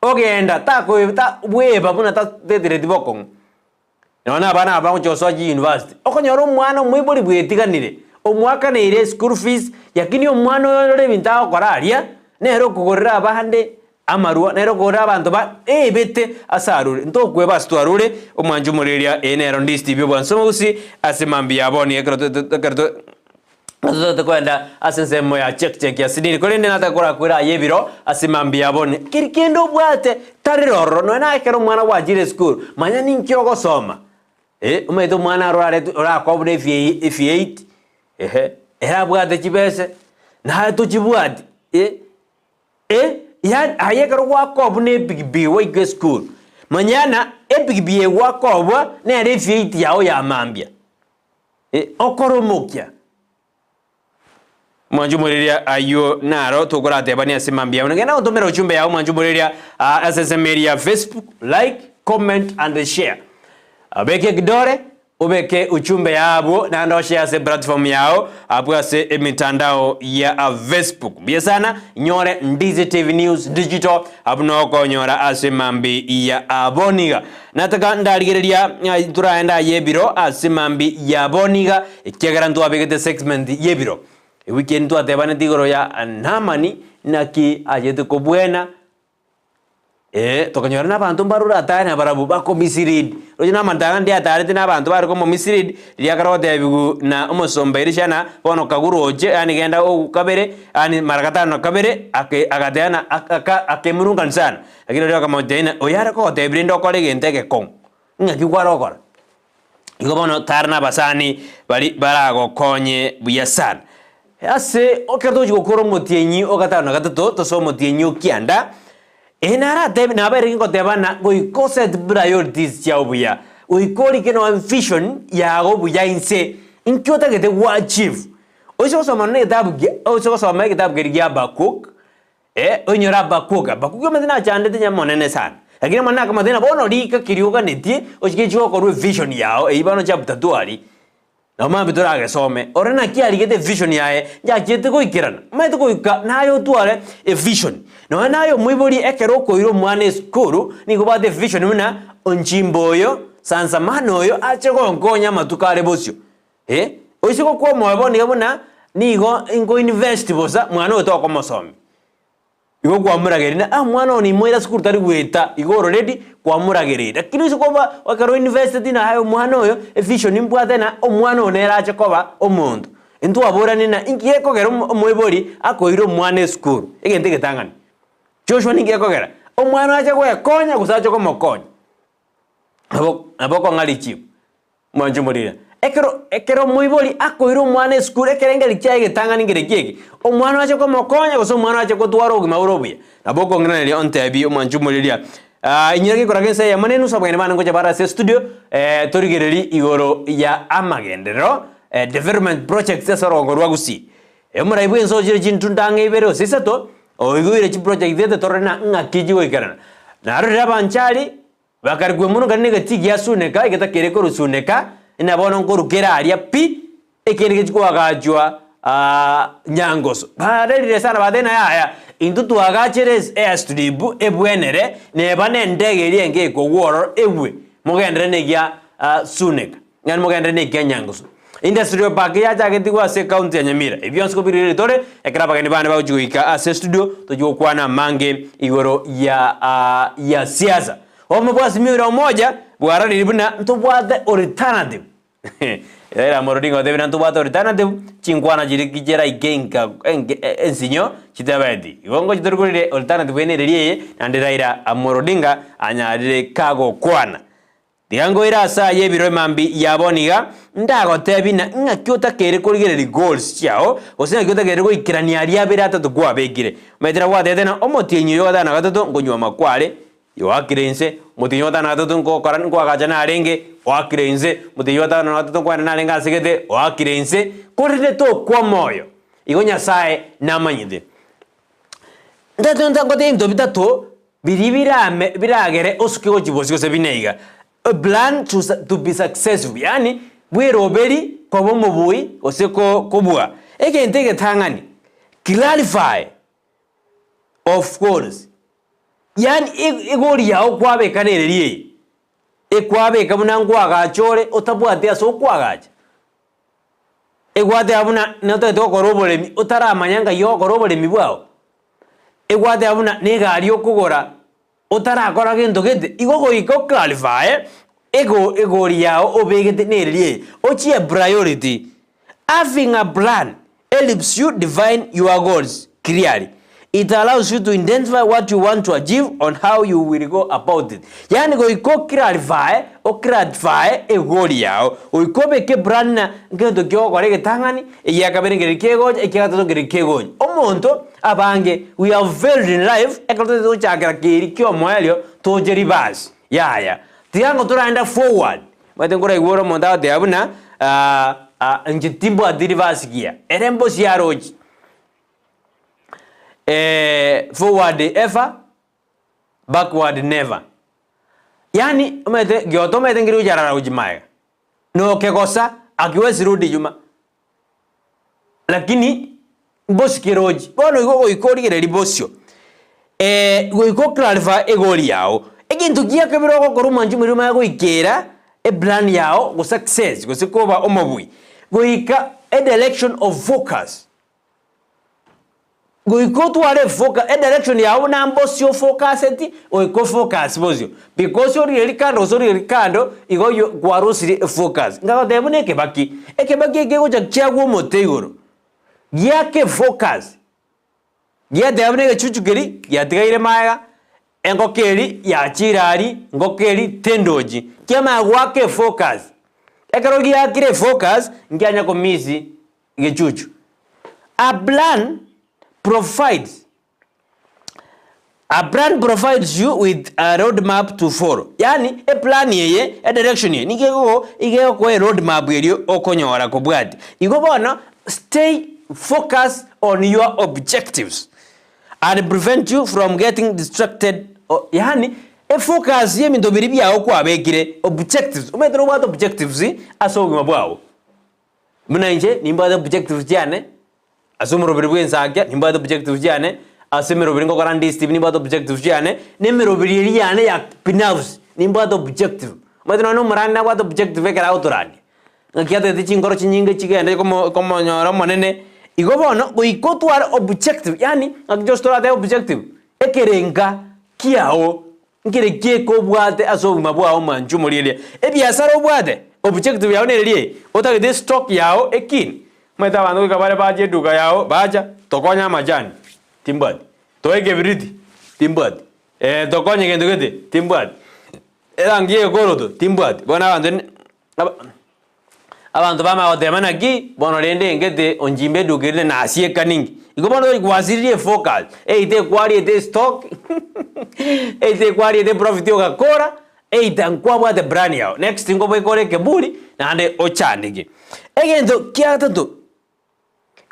Speaker 2: Ogenda takoeba ta bweba buna tatetereti bokong'u. Nonya na abana aba bagochia gosoa chiuniversity, okonyora omwana omoibori bwetiganire, omoakaneire eschool fees, lakini omwana oyo orore ebinto agokora aria, nere okogorera abande amarwa, nere okogorera abanto ba ebete ase arure. Ntokweba ase twarure, omwancho omoreria eye nero Ndisi TV obwanso omogusii ase mambia ya bono ekero to to ekero to. Totote koenda ase ensemo ya check check ya Sydney, korende nataka korakwera aye ebiro ase mambia ya bono. Keri kende obwate tari rororo, nonya na ekero omwana gwachire esukuru, manya ninki ogosoma. Eh, omanyete omwana aro oraretwe orakwa buna efi efi eight, ehe, ere abwate chibese, naye tochibwati, eh, eh, yaani aye ekero gwakoa buna epikipiki gwaika esukuru, manya na epikipiki eye gwakobwa nere efi eight yago ya mambia. Okoromokia. Mwanche omoreria ayio naro tokoratebanie ase mambia amo. Genda gotomera ochumbe yao mwanche omoreria ase ensemo eria ya Facebook, like, comment and share. Obeke ekidore, obeke uchumbe yao abwo naende oshare ase platform yao abwo ase emitandao ya Facebook. Mbuya sana, nyore Ndizi TV News Digital abwo nokonyora ase mambi ya aboniga. Nataka ndarigereria ng'a toraende aye ebiro ase mambi ya bono iga, ekiagera ntwabegete segment y'ebiro. Ewiki eye ntwatebanete igoro ya Naamani, naki achete kobwena, ee, tokanyora na abanto mbarure atare nabarabwo bakomislead. Roche Naamani tanga ndi atarete na abanto bare komomislead, riria akare gotebiwu na omosomba Elisha ng'a bono kagure oche, yaani genda kabere, yaani mara gatano na kabere, ake agateba ng'a aka akemurungania sana. Lakini oria akamotebia ng'a oyare kogotebia rende okore egento egekong'u, ng'aki kwarokora? Igo bono tara nabasani baria baragokonye buya sana. Ase ekero togochia gokora omotienyi o gatano na gatato, tosoe omotienyi o kianda, eye naratebe nabaire ngoteba ng'a goika oset priorities chiao buya, goika orike nonya vision yago buya inse, inki otagete goachieve. Oise gosoma nonya egetabu kia oise gosoma egetabu keria kia Habakkuk, Eh, oinyore Habakuki. Habakuki omanyete nachandete nyamonene sana. Lakini Omonene akamotebia ng'a bono rika keria oganetie, ochike chigokorwa evision yao, eyio bono chapter two aria, nabo mambia toragesome. Ore naki arigete evision yaye, nchachiete goikerana. Omanyete goika naye otware evision. Nonya naye omoibori ekero okoira omwana esukuru, nigo obwate evision buna onchimba oyo, sansamana oyo, ache gonkonya amatuko are bosio. Eh, oise gokwa omoyo bono iga buna nigo nkoinvest bosa, mwana oyo tokomosomia. Igo kwamuragereria na ah omwana one imoira sukuru tari goeta, igo already kwamuragereiri. Lakini oise koba ekero oinvesteti na aye omwana oyo, evision mbwate na omwana oyo nere ache koba omonto. Intwaboranie na inki gekogera omo omoibori akoira omwana esukuru, egento egetang'ani. Joshua ninki gekogera? Omwana oyo ache goekonya gose ache komokonya? Nabo nabo okong'a richibu. Mwanche omorire. Ekero ekero omoibori akoira omwana esukuru ekerengerio kiaye egetang'ani nkereki eke, omwana oche komokonya gose omwana oche gotwara obogima bore obuya. Nabo okong'iraneria ontebie omwanche omoriria, inyora gekora gense eyemo na enusu abageni bane ngocha bare ase estudio, torigererie igoro ya amagenderero, development projects ase orogongo rwa Gusii. Omorai bw'ense ochire chintunda ang'e ibere gose isato, oigoire chiproject gete torore na ng'aki chigoikerana. Narorire abanchari, Bakarikwa mono kare negetii gia Suneka, egetakere korwa Suneka, na bono nkorwa kere aria pi, ekende gechia koagachwa. Nyangoso barerire sana batebire ng'a yaya intwe twagachere airstrip ebwenere neba ne endege eria enge ekogwa ororo egwe mogenderere na egia Suneka yaani mogenderere na ekia Nyangoso. Industrial park yachagetigwe ase ecounty ya Nyamira. Ebi bionsi kobirire tore ekero abageni bane bagochia goika ase estudio tochia gokwana amange igoro ya ya siasa. Obomo bwa Azimio la Umoja bwararirie buna ntobwate alternative. Raila Amolo Odinga otebire ntobwate alternative chinkwana chiria chiraike inka enke ensinyo chitabeti. Igo ngochi torikorire alternative ene ereria eye naende Raila Amolo Odinga anyarire kagokwana. Tiga nkoire ase aye ebiro emambia ya bono iga, ndagotebie ng'a ing'aki otakeire korigereria goals chiao, gose ng'aki otakeire goikerania aria abere atato kwabekire. Omanyete nagwatebete ng'a omotienyi oyo o gatano na gatato nkonywa amakware, oakire inse, omotienyi o gatano na gatato nkokora nkoagacha narenge, oakire inse, omotienyi o gatano na gatato nkoenda narenge ase gete, oakire inse, korende tokwa moyo. Igo Nyasae namanyete. Ntato ngotebie ebinto bitato biria birame biragere osuke gochia bosio gose buna iga, a plan to to be successful yaani bweroberi koba omobui gose ko kobua. Egento egetang'ani, clarify of course, yaani egori yago kwabeka nereri eye, ekwabeka buna nkoagacha ore otabwati ase okoagacha. Egwateba buna notagete gokora oboremi otaramanya ngai ogokora oboremi bwao. Egwateba buna na egari okogora otarakora gento gete, igo goika o clarify ego egori yao obegete nereri eye, ochie priority. Having a plan helps you define your goals clearly. It allows you to identify what you want to achieve on how you will go about it. Yaani goika o clarify, o clarify egori yao, goika obeke plan ng'a ngento ki ogokora egetang'ani, egiakabere nkeri kegocha, ekiagatato nkeri kegocha. Omonto abange we have failed in life ekero totagete gochakera keri kia omoerio toche reverse, yaya. Tiga ng'o toraenda forward, omanyete nkoraigwe ore omonto agoteba buna inche timbwati reverse gear, ere mbosie aroche. Forward ever, backward never. Yaani omanyete gioto omanyete nkeri gocharara gochia magega, nokegosa akiwezi rudi nyuma, lakini mbosi kerochi. Bono igo goika origereria bosio, goika o clarify egori yago. Egento gia kabere ogokora omwanchi omoria omanye goikera eplan yago go success gose koba omobui, goika edirection of focus. Goika otware efoka edirection yao buna mbosio ofocaseti, goika ofocus bosio, because origereria kando gose origereria kando, igo oywo kwarosirie efocus. Nkagotebia buna ekebaki, ekebaki eke kegocha kiagwa omote igoro, giaka efocus, giateba buna egechuchu keria giatigaire magega, engoko eria yachire aria, engoko eria tendochi, kiamanya goaka efocus. Ekero giakire efocus, nkianya komiss gechuchu. A plan provides A plan provides you with a road map to follow. Yaani eplan eye, edirection eye nigo egogo iga egokoa eroad map erio okonyora kobwatia. Igo bono stay focus on your objectives and prevent you from getting distracted yaani efocus y'ebinto biria biago kwabekire objectives, omanyete nobwate objectives ase obogima bwao. Buna inche nimbwate objectives chiane, ase omoroberi bw'ensakia nimbwate objectives chiane, ase emeroberi ngokora ndistv nimbwate objectives chiane, na emeroberi eria yane ya binafsi nimbwate objective. Omanyete nonye na omorani nabwate objective ekero agotorandia, ng'aki atagete chinkoro chinyinge chigende komo komonyora omonene, igo bono goika otware objective yaani ng'aki gose toratebe objective, ekerenga kiago. Nkere ki eke obwate ase obogima bwao omwanchi omorieria? Ebiasara obwate? Objective yao nere eye, otagete estock yao ekine? Omanyete abanto goika bare bache eduka yao bacha tokonye amachani, timbwati, toe ekebiriti, timbwati, tokonye gento gete, timbwati, erangi ya egekoroto, timbwati. Bono abanto aba. Abanto bamanya goteba naki, bono rende engete onchimbe eduka erinde nasieka ninki. Igo bono tori gwasiririe efocus, eita ekwariete estock, eita ekwariete eprofit ogakora, eita nkwabwate plan yao. Next nkobeka ore ekeburi naende ochandeke. Egento kia gatato,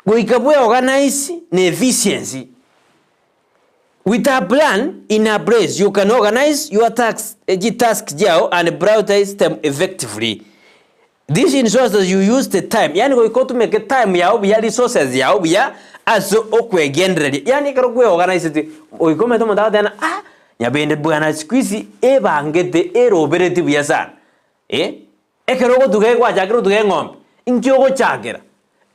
Speaker 2: goika bweorganize na efficiency. With a plan in a place you can organize your tasks, chitask chiao and prioritize them effectively. This ensures that you use the time, yaani goika otumeke time yao buya, resources yao buya ase okwegendereria. Yaani ekero kweorganiseti, goika omanyete omonto agoteba ng'a ah, nyabende bwana siku hizi ebangete erobereti buya sana eh. Ekero ogotuga gwachakire gotuga eng'ombe, inki ogochakera?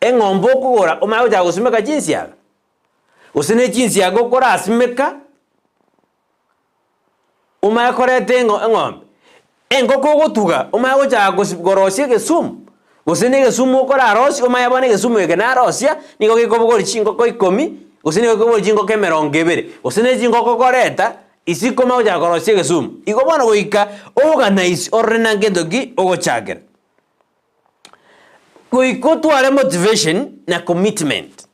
Speaker 2: Eng'ombe okogora omanye gochaka gosimeka chinsiaga? Gose ne chinsiaga okorasimeka Omanye koreta eng'o eng'ombe, engoko ogotuga omanye gochaka gosi korosia egesumu, gose na egesumu okorarosie omanye bono egesumu eke narosia, nigo gekobogoria chingoko ikomi, gose nigo gekobogoria chingoko emerongo ebere, gose na chingoko okoreta isiko omanye gochaka korosia egesumu. Igo bono goika organise orore na ngento ki ogochakera. Goika otware motivation na commitment.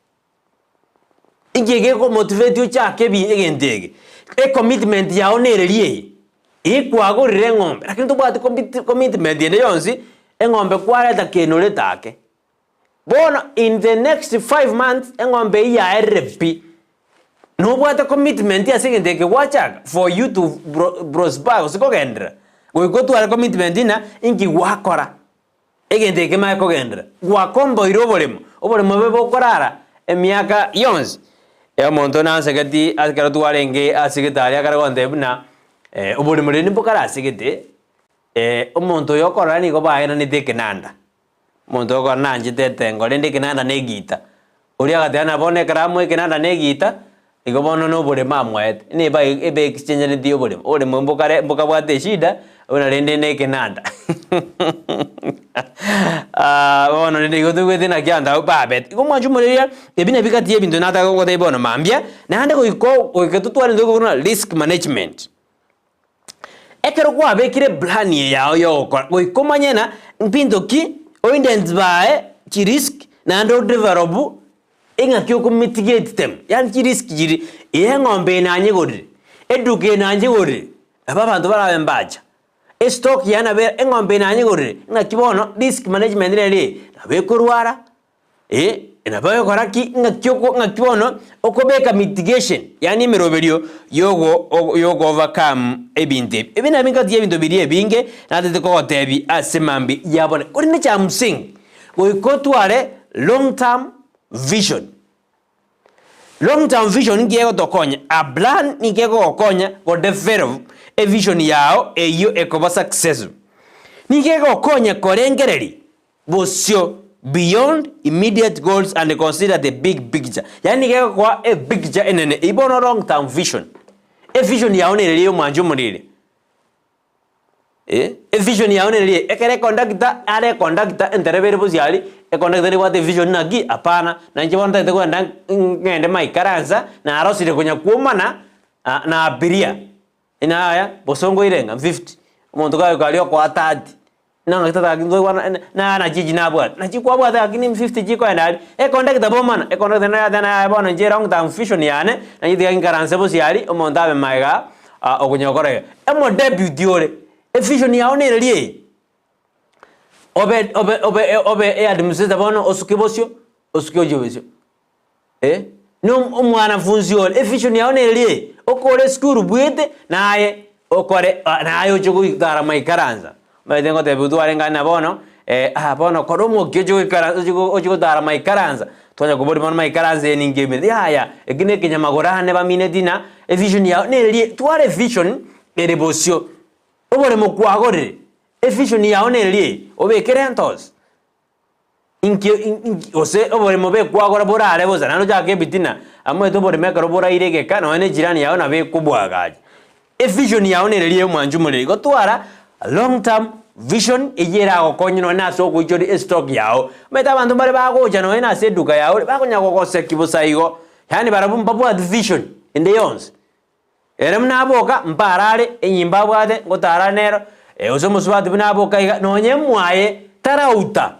Speaker 2: Inki egekomotivate ochake ebi egento eke? Ecommitment yao nereri eye? Eye kwagorire eng'ombe lakini tobwati commit commitment ende yonsi, eng'ombe kwareta kenorete ake. Bono in the next 5 months eng'ombe eyio yaerire pi, nobwate commitment ase egento eke gwachaka for you to pro prosper gose kogenderera, goika otware commitment ng'a inki gwakora. Egento eke kemanye kogenderera, gwakomboire oboremo, oboremo bobe bokorara emiaka yonsi. Omonto nansegeti ase ekero twarenge ase getari akare gontebia buna oboremo rende mbokarasegete, omonto oyo okorora nigo baenanete ekenanda, omonto oyo okorora nanchete etengo rende ekenanda na egita. Oria agateba ng'a bono ekero amoa ekenanda na egita, igo bono na oboremo amoete, neba ebe exchangereti oboremo, oboremo mbokare mbokabwate eshida, buna rende na ekenanda bono rende igo toigwete naki abanto abwo babete. Igo mwanche omoreria, ebi nabio gati ya ebinto nataka gogotebia bono mambia, naende goika goika totware intwe korwa risk management. Ekero kwabekire eplan eye yao yogokora, goika omanye ng'a mbinto ki oidentify chirisk naende odevelop eng'aki okomitigate them, yaani chirisk chiria, ee eng'ombe eye nanyegorire, eduka eye nanyegorire, nabo abanto barabe mbacha, estock yane nabo eng'ombe eye nanyegorire, ng'aki bono risk management nere eye, nabo ekorwara. Eh, nabo ogokora ki? Ng'aki oko ng'aki bono okobeka mitigation, yaani emeroberio yogo yogo overcome ebinto ebi. Ebi nabio ngati y'ebinto biria ebinge natete kogotebia ase mambia ya bono. Korende cha msingi, goika otware long term vision. Long term vision nki egotokonya? A plan nigo egogokonya godevelop evision yao eyio ekoba successful. Nigo egokonya korengereria bosio, beyond immediate goals and consider the big picture, yaani nigo egokoa epicture enene, eyio bono long term vision. Evision yao nere eria omwanchi omoriri eh, evision yao nere eria, ekero econductor are econductor entereba ere bosio aria, econductor nebwate evision naki? Hapana, na inche bono ntagete kogenda ngende maikaransa, narosire konya kwomana na abiria, inaya bosongo irenga 50, omonto kagoika aria okoa 30. Nang'aki tata ntoigwana na nachi echi nabwate, nachi kwabwate lakini 50 chikoenda aria, econductor bomana, econductor naye ateba naye bono inche long term vision yane, nainche tiga nkaranse bosio aria, omonto abe magega okonya gokora iga. Omodeputy ore, evision yago nereri eye? Obe obe obe obe eadministrator bono osuke bosio, osuke ochie bosio. Eh, na omwanafunzi ore, evision yao neri eye, okore esukuru bwete, naye okore naye oche goikara maikaransa. Omanyete ngotebiwa twarenge ang'e na bono, ah bono kora omokia oche goikara oche oche gotara maikaransa, twanya koboria bono maikaransa eye ninki emineti, yaya eki na ekenyamagoro ane bamineti ng'a evision yao neri eye, twara evision ere bosio, oboremo kwagorire, evision yao neri eye, obeke rentals. Inki inki gose oboremo bekwagora borare bosa, naende ochake ebitina, amaete oboremo ekero boraire egeka, nonya na ejirani yao nabo ekobwagacha. Evision yao nere eria omwanchi omoriri, igo twara long term vision eyio eragokonye nonya na ase ogoichoria estock yao. Omanyete abanto mbare bagocha nonya na ase eduka yao ore, bakonya gogosekia bosa igo, yaani barabwo mbabwati vision ende yonsi. Ere buna aboka, mparare, enyimbo abwate, ngotara are nero, gose omosubati buna aboka iga, nonye mwaye tarauta.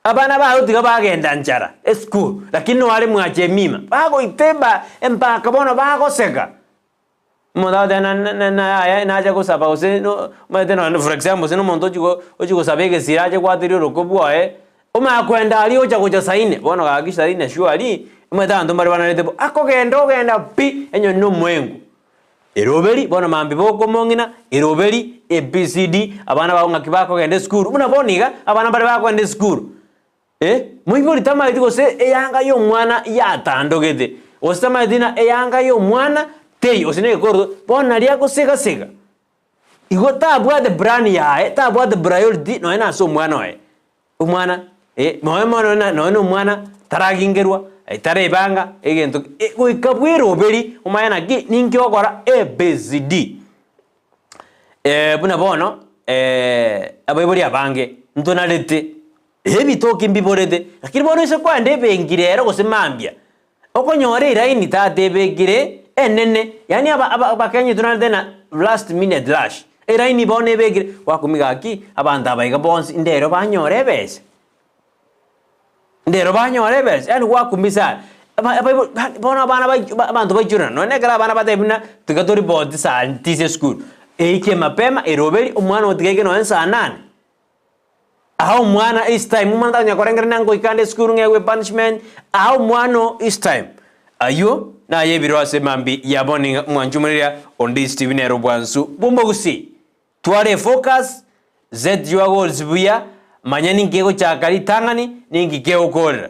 Speaker 2: Abana baye otiga bagenda nchara esukuru, lakini noare mwacha emima, bagoita eba mpaka bono bagoseka. Omonto agoteba na na na yaya nacha gosaba gose no omanyete nonye for example gose na omonto ochia go ochia gosaba egesire ache gwateria oroko bwoye, omanye koenda aria ocha gocha saa ine, bono gaki saa ine surely, omanyete abanto mbare banarete bo, akogenda ogenda pi, enyoni na omoengo. Eroberi, bono mambia bokomong'ina, eroberi, ABCD, abana bago ng'aki bakogenda esukuru, buna bono iga, abana mbare bakogenda esukuru, eh, moibori tamaeti gose eyanga ya omwana yatandogete, gose tamaeti ng'a eyanga ya omwana teiyo, gose na egekoroto, bono naria agosegasega. Igo tabwate plan yaye, tabwate priority nonye na ase omwana oye. Omwana eh, nonye mono na nonye na omwana taragingerwa, tarebanga egento eh, goika bweroberi omanye naki ninki ogokora ABCD. Buna bono abaibori abange ntonarete ebitoki mbiborete, lakini bono ase kwenda ebenki rero gose mambia, Okonyora eraini tata ebekire enene, yaani aba aba abakenya tonarete na last minute rush, eraini bono ebekire, gwakumia gaki abanto aba iga bonsi ndero banyore ebesa, ndero banyore ebesa, yaani gwakumia sana. Aba abaibori yaani bono abana bai abanto baichorana, nonye ekero abana batebiwa buna tiga toripoti saa tisa esukuru, eike mapema eroberi omwana otiga aike nonye saa nane. Aa omwana is time, omwana takonya korengereria ng'a ngoika ande esukuru ng'egwe punishment, aa omwana oo is time. Ayio naye ebiro ase mambia ya bono niga mwanche omoreria onde Stephen nere obwansu bw'omogusii. Twara efocus, set your goals buya, manya ninki egochaka ritang'ani, ninki kegokorera.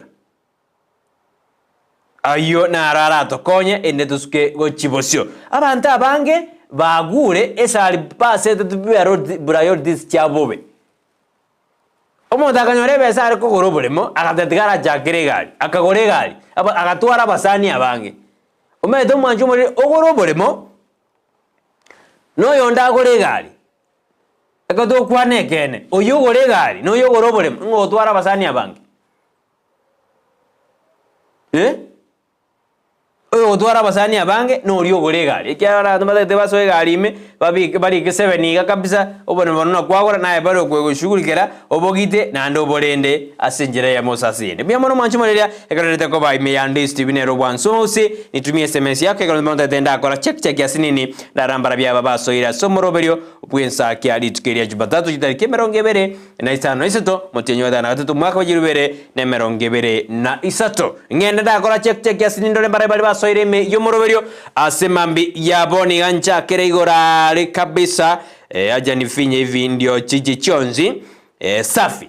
Speaker 2: Ayio naro aratokonye inde tosuke gochia bosio. Abanto abange bagure esari basetete priorities chia bobe. Omonto akanyora ebesa are kogora oboremo, agateba tiga arachakere egari, akagora egari, aba agatwara abasani abange. Omanyete omwancho omoriri ogore oboremo, na oyonde agore egari. Ekero togokwana ekeene, oyio ogore egari na oyio ogore oboremo, ng'o ogotwara abasani abange? Eh? Oyogotwara abasani abange noria ogora egari, ekiagera abanto batagete basoe egari ime, babike barike seven iga kabisa, oboremo bono nakwagora naye bare okoegoshughulikera obogite naende oborende ase enchera eyemo gose ase eyende. Mbuya mono mwanche moreria ekero rerete koba ime ya Ndisi TV nere obwansu ose, nitumie sms yako ekero ntagete ndakora check check ase nini ndarambara biaba basoire ase omoroberio bw'ensakia rituko eria Jumatatu chitariki emerongo ebere na isano na isato, motienyi wa gatano na gatato, omwaka wa chilifu ibere na emerongo ebere na isato. Ng'ende ndakora check check ase nindore mbarai baria basoire ime y'omoroberio ase mambia yabo niga nchakere igoro are kabisa eh, acha nifinye hivi ndio chiche chionsi eh, safi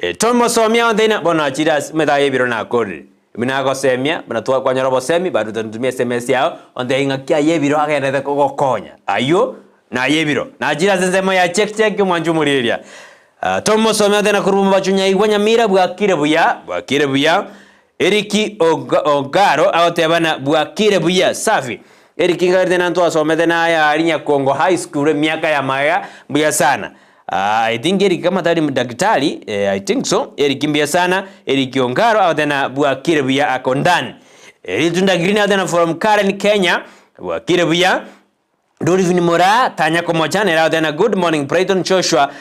Speaker 2: eh, tomosomia onde ina bono achire ase emethaga y'ebiro nakorire buna agosemia buna twakwanyora obosemi bado tonitumia sms yao ontebi ng'aki aye ebiro agenderete kogokonya aywo Naye ebiro nachire ase ensemo ya check check omwancho omorieria. Tomosome ote na korwa omobacho nyaigwa nyamira bwakire buya bwakire buya Eriki Ogaro agoteba na bwakire buya safi Eriki ngarete na ntwasomete naye aria Nyakongo high school emiaka ya magega mbuya sana I think Eriki kama tari daktari I think so Eriki mbuya sana Eriki Ongaro agoteba na bwakire buya ako ndani Ritunda Green agoteba na from Karen Kenya bwakire buya Dolphin Moraa tanya komocha nere agoteba good morning Brighton Joshua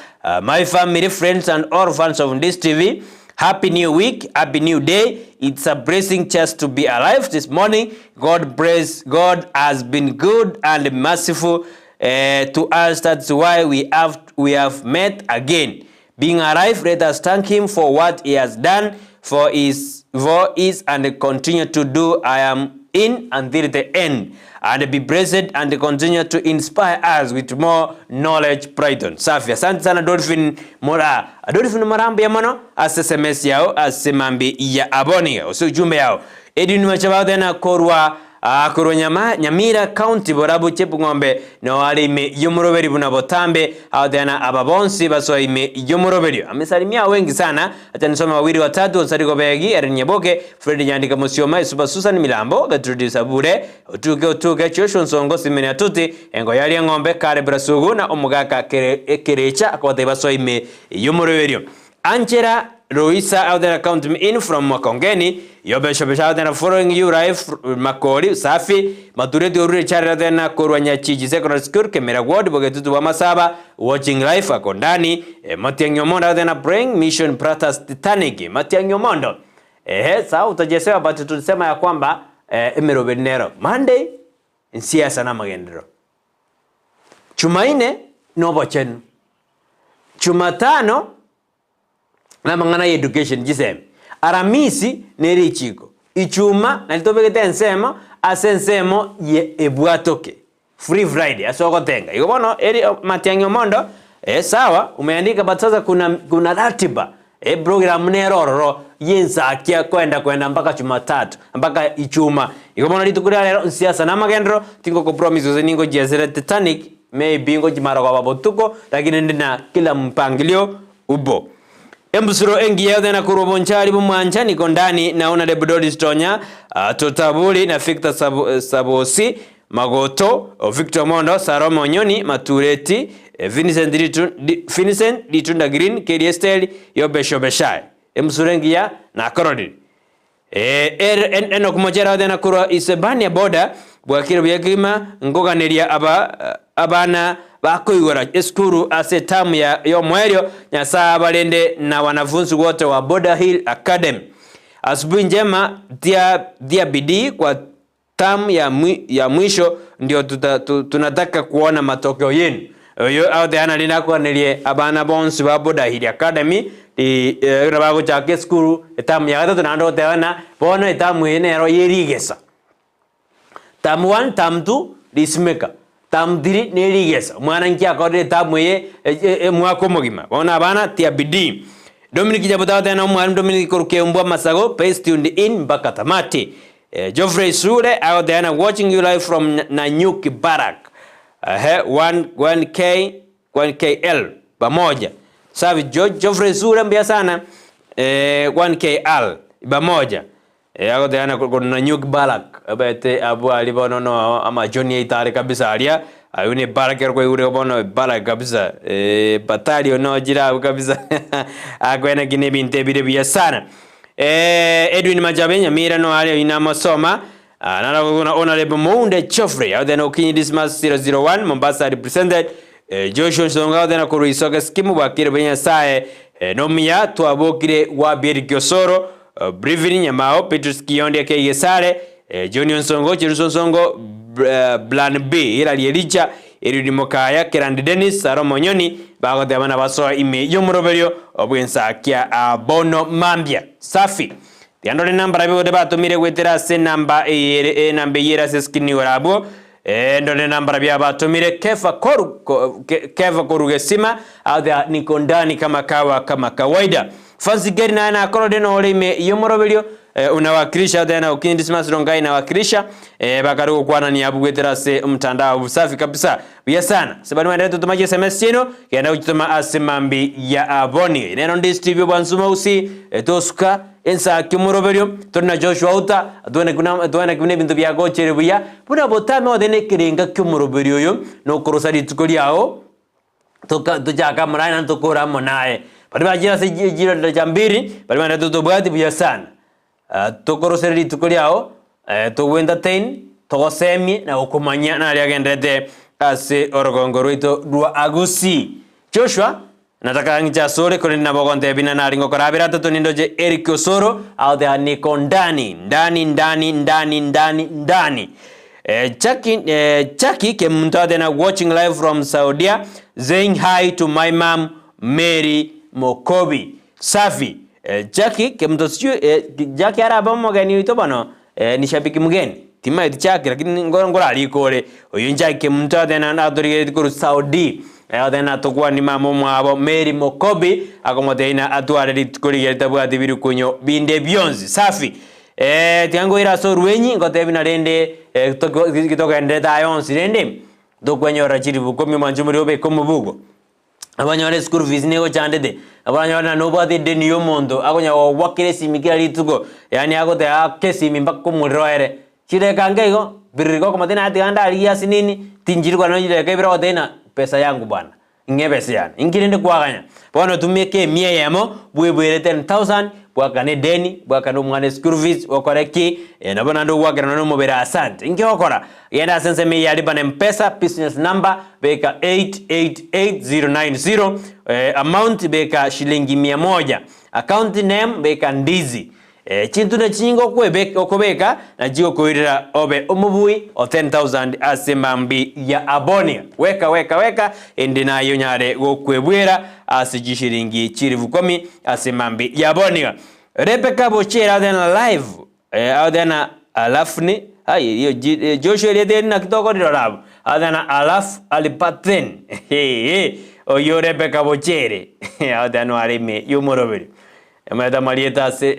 Speaker 2: my family friends and all fans of Ndisi TV happy new week happy new day it's a blessing just to be alive this morning God bless God has been good and merciful eh, to us that's why we have we have met again Being alive let us thank him for what he has done for is for is and continue to do I am in until the end and be blessed and continue to inspire us with more knowledge Brighton safi asante sana Dolphin Mora Dolphin Mora mbuya mono ase sms yao ase mambi ya aboniga ase ujumbe yao Edwin Machabao tena korwa Aa korwa nyama Nyamira county borabu Chepng'ombe noo are ime y'omoroberi buna botambe agoteana aba bonsi basoa ime y'omoroberio. Amesalimia wengi sana acha nisome wawili watatu Onsarigo Begi, Eren Nyaboke, Fred Nyandika Musioma, Esuba Susan Milambo, Gertrude Sabure, Otuke Otuke, Joshua Nsongo, Simeni Atuti, Engoyari Eng'ombe, Caleb Rasugu na Omogaka Kere Kerecha akobatebia basoe ime y'omoroberio. Angela Luisa out there count me in from Makongeni Yobesha besha out there following you live Makori Safi Matureti orure charera there na korwa Nyachiji Secondary School Kemera Ward Bogetutu bwa Masaba watching live Akondani eh, Matiang'i Omondo out there na praying Mission Pratas Titanic Matiang'i Omondo ehe sawa utajesewa but tulisema ya kwamba eh, emeroberi nero Monday nsiasa na amagenderero Chumaine nobochenu Chumatano namang'ana ya education chisemi, Aramisi ne richiko, Ichuma nario tobegete ensemo ase ensemo ye ebwatoke. Free Friday ase ogotenga. Igo bono eri Matiang'i Omondo, eh sawa umeandika but sasa kuna kuna ratiba eprogram nere ororo y'ensakia kwenda kwenda mpaka Jumatatu mpaka Ijumaa. Igo bono rituko ria rero nsiasa na amagenderero tingokopromise gose ningochiesera Titanic maybe ngochimara koba botuko lakini ndi na kila mpangilio ubo. Embusuro engiya yothe na korwa obonchari bw'omwancha niko ndani na Honourable Doris Tonya, Totaburi na Victor Sabosi, Magoto, Victor Omondo, Salome Onyoni, Matureti, Vincent Vincent Ritunda Green, Keri Esteri, Yobesh Obeshai. Embusuro engiya nakororire. Enock Mochera othe na korwa Isebania boda, bwakire buya kegima, nkoganeria aba abana bakoigora esukuru ase etamu ya y'omoerio, Nyasae abarende na wanafunzi wote wa Border Hill Academy. Asubuhi njema tia tia bidii kwa Term ya mwi, ya mwisho ndio tuta, tu, tunataka kuona matokeo yenu. Oyo agoteana rinde akwanerie abana bonsi ba Border Hill Academy ri, eh, ekero bagochaka esukuru etamu ya gatato naende ogoteba ng'a bono etamu eye nero ye rigesa. Term one, term two, risimeka. Term three ne rigesa. Omwana nki akorire etamu eye e, omwaka omogima. Bono abana tia bidii. Dominic Nyabuto agoteba ng'a omwalimu Dominic korwa Keumbu Amasago, base tuned in mpaka tamati. Geoffrey Sure agoteba ng'a watching you live from Nanyuki Barrack. Ehe, 1 1K 1KL pamoja. Safi Geoffrey Sure mbuya sana. 1KL pamoja. Agoteba ng'a korwa Nanyuki Barrack obete abwo aria bono no amachoni aito are kabisa aria, aywo ne barrack ekero kwaigure bono barrack kabisa battalion nochire abwo kabisa akoenekia na ebinto ebire buya sana. Edwin Machabe Nyamira no are oyio namosoma, naro buna Honourable Mounde Geoffrey agoteba ng'a Okinyi Dismas 001 Mombasa represented, Joshua Nsonga agoteba ng'a korwa Isoke Scheme bwakire buya Nyasaye nomuya twabokire Gwabieri Osoro, Brivin Nyamao, Petrus Kiondi aka Gesare, John Onsongo, Cheruso Onsongo, Blan B, Hilary Elicha, Eliud Mokaya, Kerandi Dennis, Salomo Onyoni, bagoteba nabasoa ime y'omoroberio bw'ensakia bono mambia. Safi. Tiga ndore namba rabi gose batomire goetera ase enamba eye ere enamba eyio ere ase eskrini igoro abwo. Ndore namba rabi abatomire Kefa koru Kefa koru gesima agoteba niko ndani kama kawa kama kawaida. Fancy Gary naye nakorore nore ime y'omoroberio unawakilisha tena Okinyi Dismas Rongai nawakilisha bakare gokwanania abwo goetera ase omotandao busafi kabisa buya sana ase baria mwenderete gotoma chi sms chiaino genda gochitoma ase mambi ya aboni nero Ndisi TV obwansu mogusi tosuka ensaki omoroberio tore na Joshua Outa twene buna twene buna ebinto biagochere buya buna botame ote na ekerenga ki'omoroberio oyo nokorosa rituko riao toka tochake amo naye naende tokore amo naye. Baria bachire ase chi chirore chia mbiri, baria bande totobwati buya sana. Tokorosere rituko riao, togo entertain, togosemie na gokomanyia naria agenderete ase orogongo rwaito rwa Agusii. Joshua, nataka ng'iche asore, korende nabo ogontebia buna nare ngokora abere atato nindoche Eric Osoro, agoteba niko ndani, ndani, ndani, ndani, ndani, ndani. Jackie, Jackie Kemunto agoteba watching live from Saudia, saying hi to my mum Mary Mokobi. Safi. Jackie Kemunto sijui Jackie arabe omogeni oito bono ni shabiki mgeni timaeti Jackie lakini ngorarike ore oyo Jackie Kemunto agoteba natorigeretie korwa Saudi agoteba natokwanie mama omwabo Mary Mokobi akomotebia ng'a atware rituko rigiya ritabwati birukunyo binde bionsi. Safi. Tiga nkoire ase orwenyi ngotebie na rende togenderete aya onsi rende tokwenyorera chiribu ikomi omwancho omoria obeke omobuko. Abanyore eschool fees negochandete, abanyore naende nobwate edeni ya omonto akonya gogwakera esimi kera rituko, yaani agoteba ake esimi mpaka omorero oere. Chidakika nke igo, biriri gokomotebia naye tiga ndarigie ase nini, tinchiri korora nonye chidakika ibere ogotebia ng'a pesa yangu bwana, ing'e ebesa yane, inki rende kwaganya? Bono tumeka emia eyemo, bweboere 10,000, bwakane edeni, bwakane omwana eschool fees, okore ki, nabo naende ogwakera nonye omobere asante. Inki ogokora? Genda ase ensemo eye ya Lipa na Mpesa, business number, beka 888090, amount beka shilingi mia moja, account name beka Ndizi. Chintunda chinyinge okobeka nachigokoirera obe omobui o 10,000 ase mambi ya Abonia. Weka weka weka ende naye onyare gokwebwera ase chishilingi chilifu komi ase mambi ya Abonia. Rebecca Bochere out there na live. Agotebi ng'a alafu ni ai erio Joshua erieta eri naki tokorirora abwo? Athana alafu alipathen hee oyio Rebecca Bochere athano are ime y'omoroberi Omanyete amarieta ase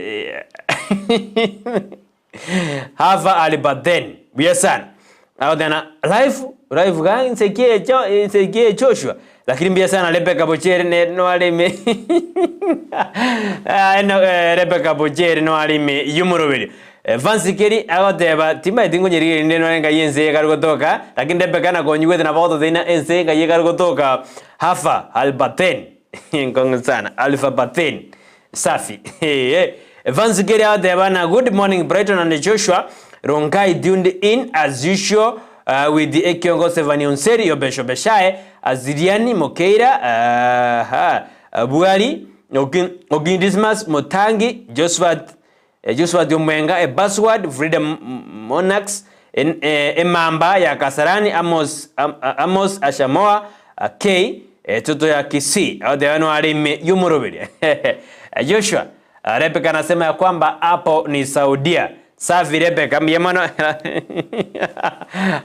Speaker 2: Hava alipathen buya sana agoteana life life ga inse ki echo inse ki echoshua lakini mbuya sana Rebecca Bochere nere noare ime Rebecca Bochere noare ime y'omoroberi. Fancy keri agoteba, Timanyeti nkonyerigereria rinde nore ngai ense eye ekare gotoka, lakini Rebeka nakonyigwete nabo agototebia ense ngai ekare gotoka Hafa Albathen nkong'u sana Alphabathen safi eeh Fancy keri agoteba na good morning Brighton and Joshua Rongai tuned in as usual uh, with ekiongo Sevani Onseri Yobeshobeshae Aziriani Mokeira uh, Bwari Okin Dismas Mutangi Josphat Josphat Omwenga, Ebasword, Freedom Monarchs, Emamba ya Kasarani, Amos, Amos Ashamoa, K, Etoto ya Kisii, agoteba noare ime y'omoroberi. Joshua, Rebecca anasema ya kwamba hapo ni Saudia. Safi Rebecca, mbuya mono.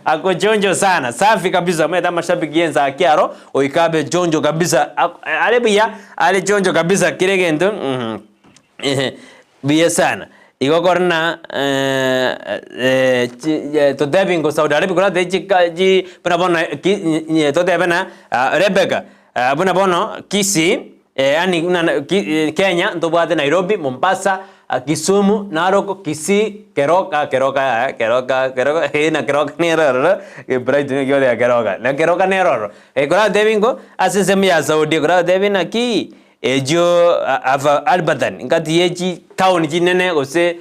Speaker 2: Ako chonjo sana. Safi kabisa. Omanyete amashabiki y'ense akiaro goika abe chonjo kabisa. Are buya, are chonjo kabisa kera egento. Buya sana. Igo kore na totebi ngo Saudi Arabia korate chika chi buna bono ki totebe na Rebecca buna bono Kisii yaani buna ki Kenya ntobwate Nairobi, Mombasa, Kisumu, Narok, Kisii, Keroka Keroka yaya Keroka Keroka eh na Keroka nere ororo Brighton naki ogoteba Keroka na Keroka nere ororo. Koratebi ngo ase ensemo ya Saudi koratebi naki Echio Albertine ngati ye chitown chinene gose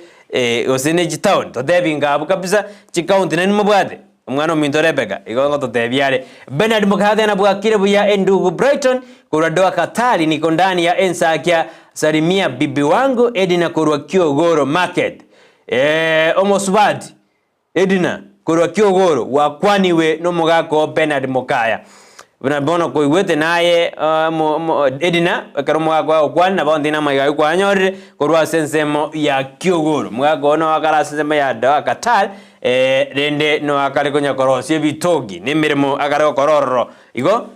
Speaker 2: gose ne chitown totebi inga abwo kabisa chicounty nainwe mobwate? Omwana ominto Rebecca igo ngototebia are. Bernard Mokathe nabwakire buya endugu Brighton korwa Doha Qatar niko ndani ya ensakia salimia bibi wangu Edina korwa Kiogoro market. Omosubati Edina, korwa kiogoro, gwakwaniwe nomogaka oo Bernard Mokaya. Buna bono koigwete naye Edina, ekero omogaka oo agokwania nabo onde namaiga ayio kwanyorire korwa ase ensemo ya kiogoro. Omogaka oo noyo akare ase ensemo ya Doha Qatar, rende noyo akare konya korosia ebitogi na emeremo akare gokora ororo. Igo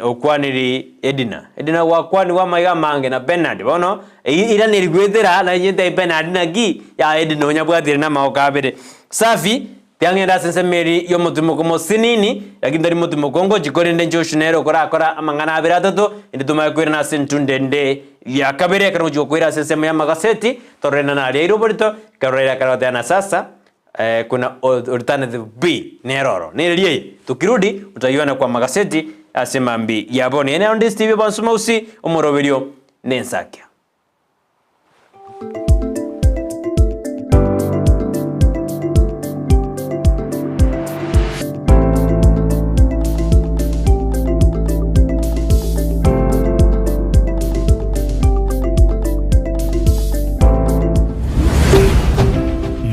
Speaker 2: Okwaniri Edina. Edina gwakwanigwe amaiga amange na Bernard. Bono eyio iraneri goetera na inche ntebi Bernard naki yaya Edina onyabwatire namagoko abere. Safi, tiang'enda ase ensemo eri yomotimoko mosinini, lakini tari motimoko ngochia korende Joshua nere okorakora amang'ana abere atato, inde tomanye koirana ase entunde ende ya kabere ekero ngochia gokoira ase ensemo y'amagaseti, torore nana aria aire oborito, ekero Raila akare goteba na sasa Kuna alternative B nere oro nere eye tukirudi utaiona kwa magaseti ase mambi ya bono ene onde Steve Bonsu Mausi omoroberio nensakia.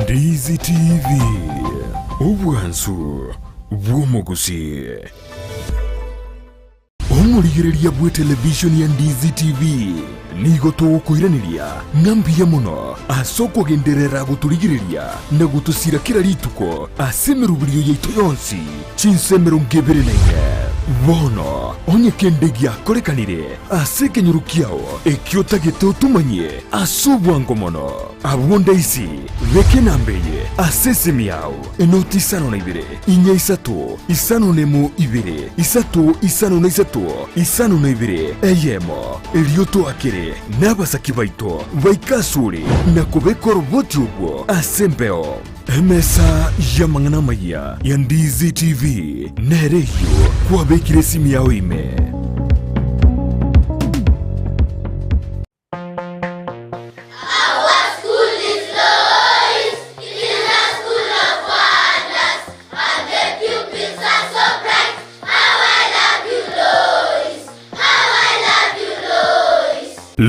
Speaker 1: Ndizi TV, obwansu bw'omogusii. Omorigereria bw'etelevishoni ya Ndizi TV nigo togokoiraneria ng'a mbuya mono ase okogenderera gotorigereria na gotosira kera rituko ase emeroberio yaito yonsi chinsa 24. Bono onye kende giakorekanire ase ekenyoro kiao ekio otagete otomanyie ase obwango mono, Abwo ndaisi, beka enamba eye ase esimi yao, enoti 52, 4 3, 5 2, 3 5 3, 52, eyemo. Erio toakere nabasaki baito baike asore na kobeka oroboti obwo ase embeo. Emesa y'amang'ana amayia ya Ndizi TV nere eyio kwabekire esimi yao ime.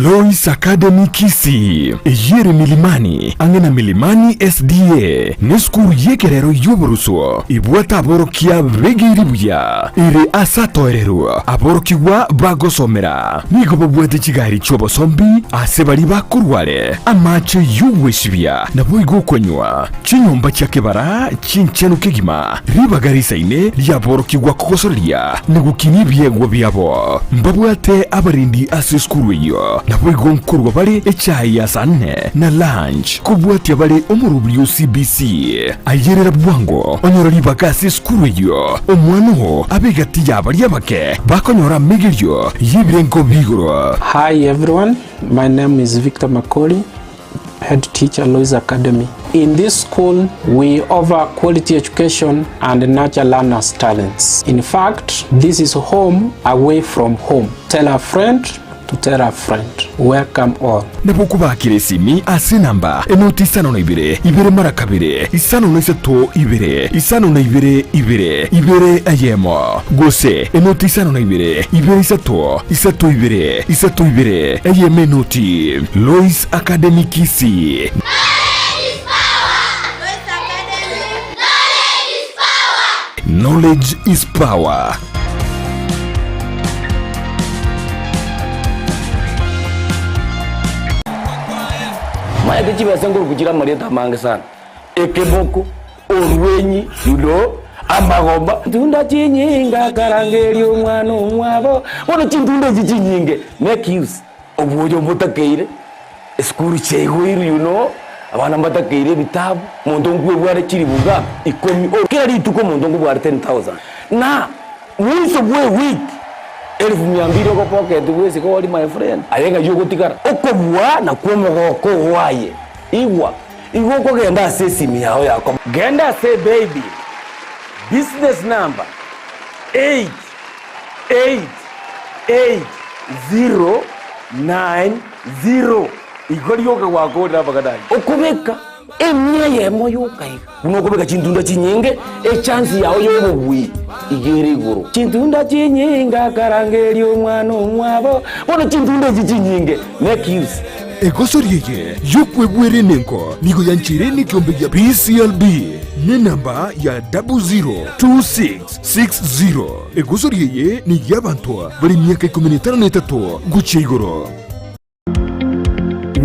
Speaker 1: Lois Academy Kisii, eyio ere Milimani, ang'e na Milimani SDA, nesukuru y'ekerero y'oboruso ebwate aborokia begeiri buya, ere ase atoererwe aborokigwa bagosomera. Nigo babwate chigari chi'obosombi ase baria bakorwa are, amache y'ogwesibia naboigo okonywa, chinyomba chia kebara chinchenu kegima, ribaga risaine riaborokigwa kogosoreria na gokinia ebiegwa biabo. Mbabwate abarendi ase esukuru eyio, naboigo nkorwa bare echae ya saa nne na lunch, kobwatia bare omorobiri o CBC. Ayerera bwango onyore ribaga ase esukuru eyio, omwana oo abe egati ya baria abake bakonyora amegerio y'ebirengo bi'igoro.
Speaker 3: Hi everyone, my name is Victor Makori, head teacher Lois Academy. In this school, we offer quality education and nurture learners' talents. In fact, this is home away from home. Tell a friend to tell a friend. Welcome all.
Speaker 1: Nabo okobakera esimi ase enamba enoti isano na ibere, ibere mara kabere, isano na isato ibere, isano na ibere ibere, ibere eyemo, gose enoti isano na ibere, ibere isato, isato ibere, isato ibere, eyemo enoti. Lois Academy Kisii. Knowledge is power.
Speaker 4: Maete chibesa nkoruku chire amarieta amange sana, ekeboko, orwenyi, you amagomba, ntunda chinyinga akarangeria omwana omwabo, bono chintunda echi chinyinge make use. Oboyo mbotakeire, esukuru chiaigoirwe you know, abana mbatakeire ebitabu, omonto nkwebware chilifu ngapi? Ikomi, o kera rituko omonto nkobware 10,000 na mwiso bwa ewiki elfu mia mbili ogopocket bwesike ori my friend, aye ng'ai ogotigara? Okobua nakwo omogoko oo aye, igwa, igo okogenda ase esimi yao yako. Genda ase ebaby, business number, 8. 88090 igo rioka gwakorire amang'ana ayio. Okobeka emia eyemo yoka iga buna okobeka chintunda chinyinge, echance yao y'obobui iga ere igoro. Chintunda chinyinge akarangeria omwana omwabo, bono chintunda echi chinyinge make use.
Speaker 1: Egosori eye y'okwebwera enengo nigo yancheire nekiombe gia PCLB nenamba ya 0026. 60. Egosori eye ney'abanto bare emiaka ikomi na etano na etato gochia igoro.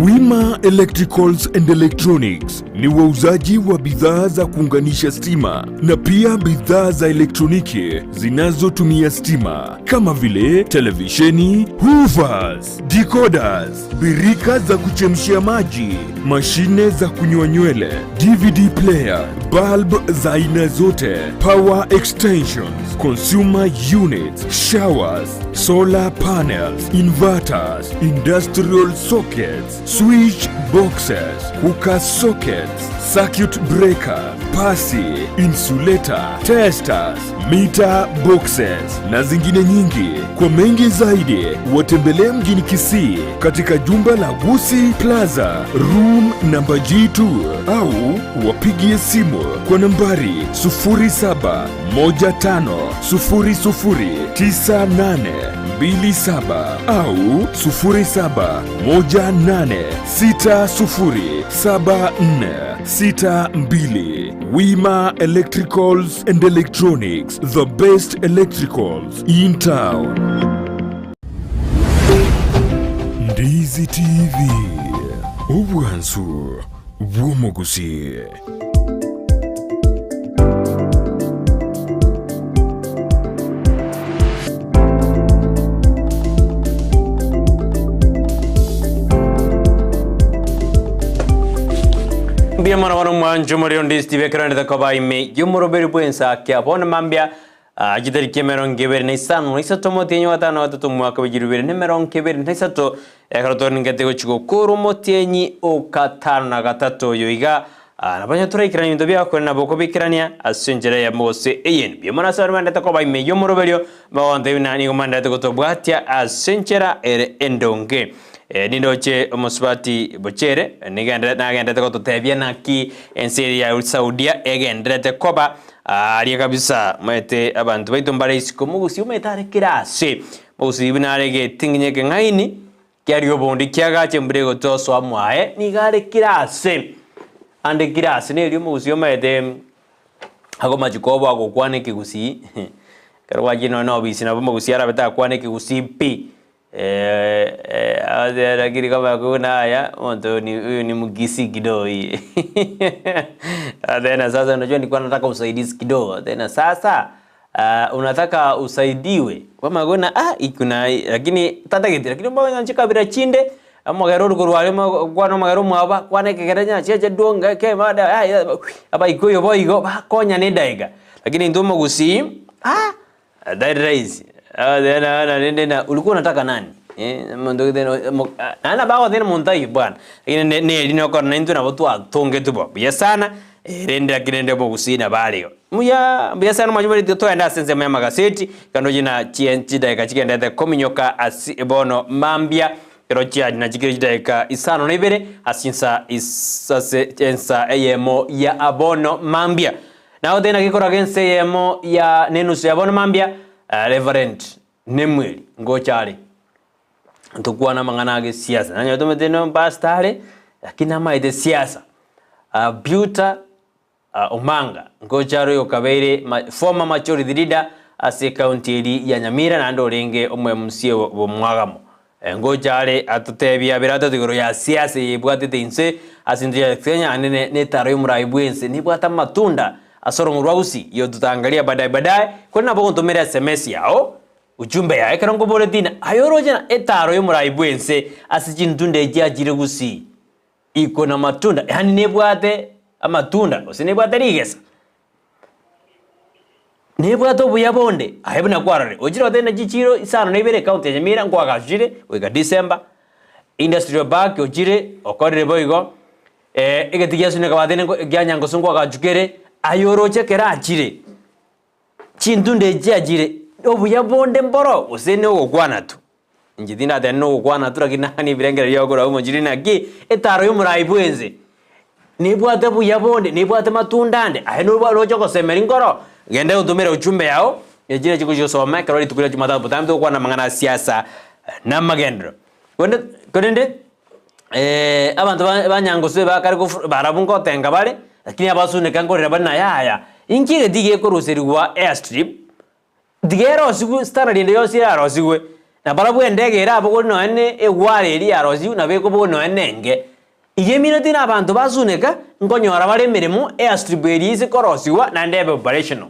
Speaker 1: Wima Electricals and Electronics ni wauzaji wa bidhaa za kuunganisha stima na pia bidhaa za elektroniki zinazotumia stima kama vile televisheni, hoovers, decoders, birika za kuchemshia maji, mashine za kunyoa nywele, DVD player, bulb za aina zote, power extensions, consumer units, showers, solar panels, inverters, industrial sockets, switch boxes, cooker sockets, circuit breaker, pasi, insulator, testers, meter boxes na zingine nyingi. Kwa mengi zaidi watembelee mjini Kisii katika jumba la Gusi Plaza room namba G2 au wapigie simu kwa nambari 0715009827 au 0718607462. Wima Electricals and Electronics, the best electricals in town. Ndizi TV, obwansu bw'omogusi.
Speaker 2: Mbuya mono bono omwancho omorero onde Steve ekero ndete koba ime y'omoroberi bw'ensake bono mambia ah, chitariki emerongo ebere na isano na isato omotienyi wa gatano na gatato omwaka bwa chilifu ibere na emerongo ebere na isato ekero toringete gochia gokora omotienyi o gatano na gatato oyo iga ah, nabo onye toraikerania ebinto biakore nabo okobikerania ase enchera eyemo gose eyende. Mbuya mono ase baria bandete koba ime y'omoroberio bagontebia buna nigo mandete gotobwatia ase enchera ere endonge. Nindoche omosubati bochere, nigenderete nagenderete gototebia naki ense eria ya Saudia egenderete koba aaria kabisa. Omanyete abanto baito mbare isiko, omogusii omanyete are kera ase, omogusii buna are egetinginye ekeng'aini. Kiaria obondi kiagacha embura egotwa osoa mwaye, nigo are kera ase, ande kera ase nerio omogusii omanyete agomachi koboa agokwana ekegusii, ekero gwachire nonye na obisi nabo omogusii arabe takwana ekegusii pi, lakini kama buna aya omonto oyo ni huyu ni mkisii kidogo hii tena sasa unajua nilikuwa nataka usaidizi kidogo tena sasa unataka usaidiwe kwamanya buna ah ikuna lakini tatageti lakini omanye chikabira chinde omogere ore korwa aria kwana omogere omwabo bakwana ekegere ng'a cheche donga kemada abaikoyo boigo bakonyana edageka lakini intwe omogusii ah tari rahisi rende na ulikuwa unataka nani omonto gete naende nabo agotebia omonto aywo bwana lakini ne neri nokora naintwe nabo twatongetwe bo buya sana rende lakini rende omogusii nabo areo. Mbuya mbuya sana mwanche morito toende ase ensemo y'amagaseti, ekero ndoche na chie chidakika chigendete kominyoka ase bono mambia, ekero chia nachikire chidakika isano na ibere ase chinsa is ase ensa eyemo ya bono mambia. Nagotebia naki koraga ensa eyemo ya na enusu ya bono mambia, Reverend Nemuel ngocha are, ntokwane amang'ana a gesiasa, nanyora tomanyete no pastor are, lakini namaete siasa. Beauter Omanga, ngocha are oyokabeire former majority leader ase ecounty eri ya Nyamira naende orenge omo MCA bw'omwagamo. Ngocha are atotebie abere atato igoro ya siasa eye ebwatete inse ase intwe ya Kenya naende ne etaro y'omorai bwense nebwate amatunda ase orong'o rwa Gusii iyo tutaangalia baadaye baadaye korende nabo ogontomera sms yao ujumbe yao ekero nkoboretie ng'a aye oroche ng'a etaro y'omorai bwense ase chintunda echi chiachire Gusii Iko namatunda, yaani nebwate amatunda gose nebwate rigesa, nebwate obuya bonde aye buna kwarorire. Ochire goteba ng'a chichiro isano na ibere ecounty ya Nyamira nkoagachire goika December, industrial park ochire okorire boigo, egeti gia Suneka batebire nko kia Nyangoso nkoagachu kere, aye oroche ekero achire, chintunda echi chiachire, obuya bonde mboro gose na ogokwana tu. Inche tindateba nogokwana tu lakini nang'ani ebirengererio biao korwa omochie naki etaro y'omorai bwense nebwate buya bonde nebwate matunda ande aye noba oroche ogosemeria nkoro genda otomere ujumbe yao echire chigochia gosoma ekero rituko ria jumatatu botambe togokwana amang'ana a siasa na amagenderero. Korende korende abanto ba banyangoso bakare kofu barabwo ngotenga bare lakini abasuneka nkorera bare na yaya inki egetii gekoruserigwa airstrip Tiga erosigwe standard ende yonsi erarosigwe, na barabwo endege erabogori nonya ne egware eria yarosigwe nabo ekobogori nonya ne enge. Iga emineti na abanto basuneka, nkonyora bare emeremo airstrip eria ase korosigwa naende ebe operational.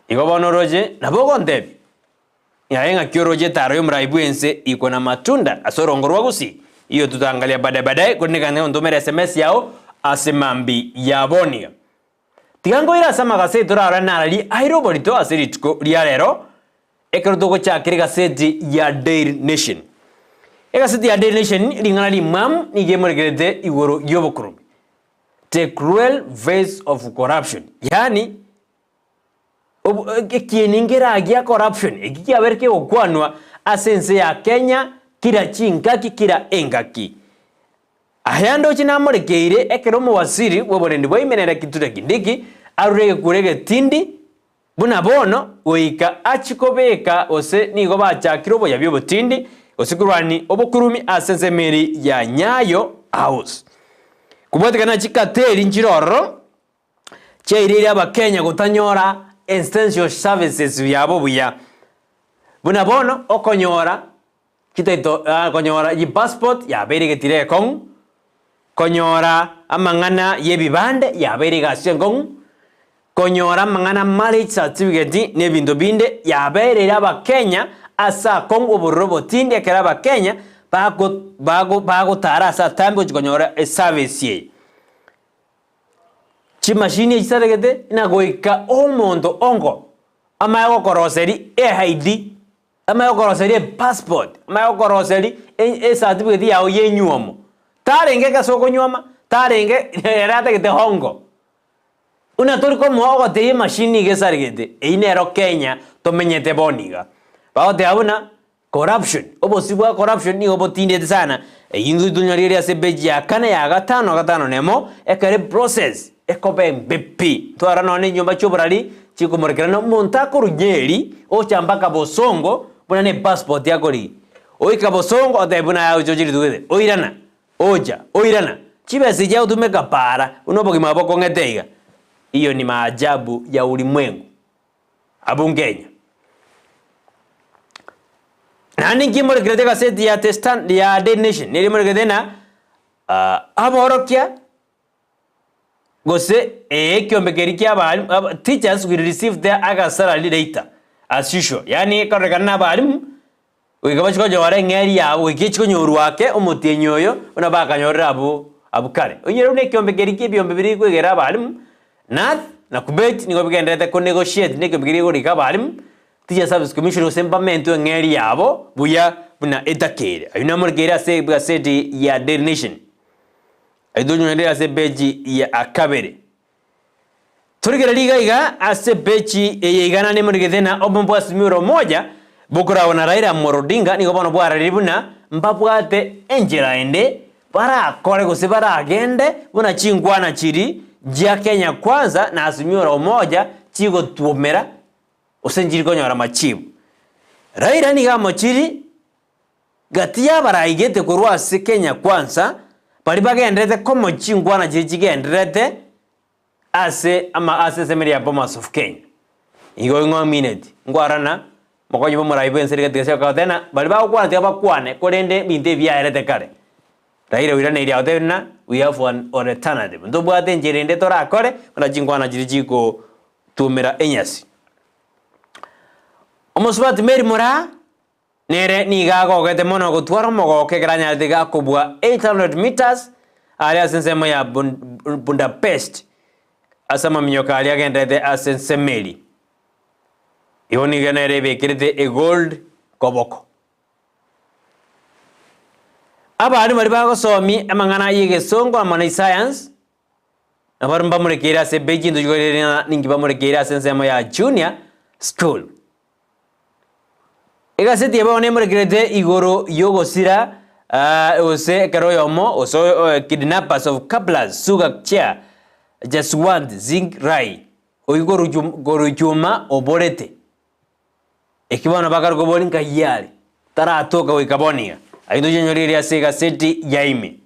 Speaker 2: Igo bono oroche, nabo ogontebia, Yaye ng'aki oroche etaro y'omorai bw'ense iko na matunda ase orongo rwa gusii? Iyo tutaangalia baadaye baadaye, korende ganya ontomere sms yao ase mambi ya bono iga. Tiga nkoire ase amagaseti torarore nararie aire oborito ase rituko ria rero ekero togochakera egaseti ya Daily Nation. Egaseti ya Daily Nation ring'ana rimwamu nigo emorekerete igoro y'obokurubi, The cruel face of corruption, yaani ekieni nkera gia corruption eki kiabeire kegokwanwa ase ense ya Kenya kira chingaki kira engaki. Aya ndoche namorekeire ekero omowasiri bw'oborendi bwa Imenera Kithure Kindiki arure egekuro egetindi buna bono goika achie kobeka gose nigo bachakire oboyabi obotindi gose korwania obokurumi ase ensemo eri ya Nyayo House. Kobwatekana chikateri nchire ororo chiaireire abakenya gotanyora essential services yabo buya buna bono okonyora Chitaito konyora chipassport yabeire egetiro ekong'u, konyora amang'ana y'ebibande yabeire egasi enkong'u, konyora amang'ana marriage certificate na ebinto binde yabereire abakenya ase akong'u obororo obotindi ekero abakenya bako bago bagotara ase atambe gochia konyora eservice eye. Chimashini echi chitaregete na goika omonto ongo amanye gokoroseria eID. Amanye gokoroseria epassport, amanye gokoroseria ecertificate yao ya enywomo. Tarenge ase okonywoma, tarenge ere atagete hongo. Buna tori komoa ogotebia emachine iga esaregete, eyio nero Kenya tomenyete bono iga. Bagoteba buna corruption, obosio bwa corruption nigo botindete sana, eyio intwe tonyorigereria ase epage ya kane ya gatano gatano na emo, ekero eprocess ekoba embe pi. Twarora nonye na enyomba chia oborari chikomorekera na omonto akorwa Nyeri ocha mpaka Bosongo buna ne passport akorigia. Oika bosongo otebe buna aye ochoche rituko ere, oirana, ocha, oirana. Chibesa echi agotumeka para, buna obogima bokong'ete iga. Hiyo ni maajabu ya ulimwengu. Abwo Kenya. Naende inki morekerete egaseti ya The Stand ya Daily Nation, neri morekerete ng'a aborokia gose ekiombe keria kia abalimu aba teachers will receive their August salary later as usual, yaani ekororekana na abalimu goika bachie konyora eng'eri yabo goika echie konyorwa ake omotienyi oyo buna bakanyorire abwo abwo kare. Onyore buna ekiombe keria kia ebiombe biria bikoigera abalimu, Nath na Kubet nigo bigendererete ko negotiate na ekiombe keria gekorika abalimu, Teachers Service Commission gose mbamentwe eng'eri yabo buya buna etakeire. Ayio namorekeire ase egaseti ya Daily Nation. Ayio tonyorire ase epeji ya kabere. Torigererie iga iga ase epeji eye igana nemorigete na obomo bwa Azimio la Umoja bokoragwa na Raila Amolo Odinga nigo bono bwarareire buna mbabwate enchera ende barakore gose baragende buna chinkwana chiri chia Kenya Kwanza na Azimio la Umoja chigotwomera gose nchiri konyora machibu. Raila nigo amochiri Gati y'abaraigete korwa ase Kenya Kwanza, baria bagendererete komo chinkwana chiria chigendererete ase ama ase esemeri ya Bomas of Kenya. Igo ing'o amineti? Nkwarana mokonyi bw'omorai bw'ense rigatika ase akagoteba ng'a baria bagokwana tiga bakwane korende ebinto ebi biaerete kare. Raila oiraneiri agotebia ng'a we have an alternative, ntobwate enchera ende torakore buna chinkwana chiria chikotumera enyasi. Omosubati Mary Moraa. Nere nigo agogete mono gotwara omogoko ekero anyarete gakobua 800 metres aria ase ensemo ya Budapest ase amaminyoko aria agenderete ase ensemo eria. Igo nigo nere ebekerete egold koboko. Abande baria bagosomia amang'ana y'egesongo amo na escience, nabarabwo mbamorekeire ase ebeji intwe chikorire ng'a ninki bamorekeire ase ensemo ya junior school. Egaseti eye bono emorekerete igoro y'ogosira gose ekero oyomo gose kidnappers of Kabras Sugar Chair Jaswant Singh Rai oyio korwa Chuma oborete. Eki bono bakare koboria nkai are, taratoka goika bono iga. Ayio tochinyoririe ase egaseti ya ime.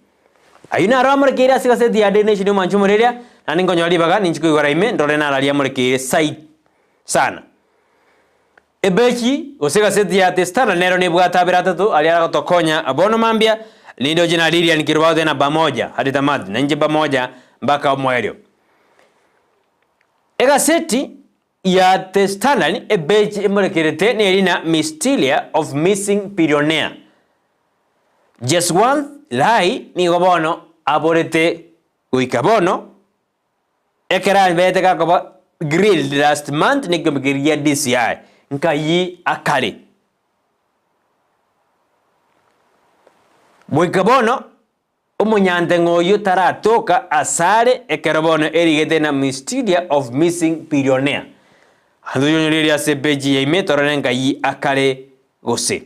Speaker 2: Ayio naro amorekeire ase egaseti ya Daily Nation omwanche omoreria, naende nkonyora ribaga ninchi koigora ime ndore nararia amorekeire sait sana. Ebechi, gose egaseti ya The Standard nero nebwate abere atato aria aragotokonya bono mambia, nindoche na Lilian Kirubao tena pamoja hadi tamati, na inche pamoja mpaka omoerio. Egaseti ya The Standard ebechi emorekerete neri na Mysteria of Missing Billionaire. Jaswanth Rai nigo bono aborete goika bono Ekero abete gakoba grilled last month nekiombe keria gia DCI nkayi akare. Goika bono omonyanteng'o oyio taratoka asare ekero bono erigete na mysteria of missing billionaire. Abanto tonyorigereria ase epeji ya ime torore nkayi akare gose.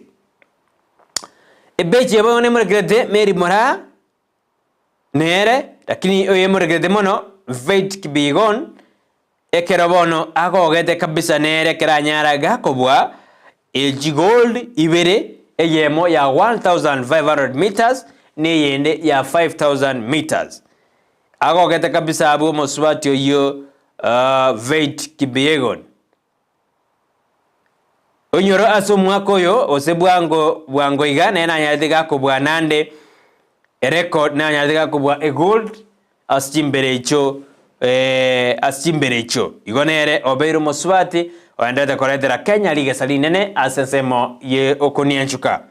Speaker 2: Epeji eye bono nemorekerete Mary Moraa. Nere, lakini oyemorekerete mono, Faith Kipyegon, ekero bono agogete kabisa nere ekero anyara gakobua echigold ibere, eyemo ya 1500 metres na eyende ya 5000 metres. Agogete kabisa abwo omosubati oyio Faith Kipyegon. Onyore ase omwaka oyo, gose bwango bwango iga, nere nanyarete gakobua nande erecord, nanyarete gakobua egold ase chimbere echio ase chimbere echio. Igo nere obeire omosubati oenderete koretera Kenya rigesa rinene ase ensemo ye okonianchuka.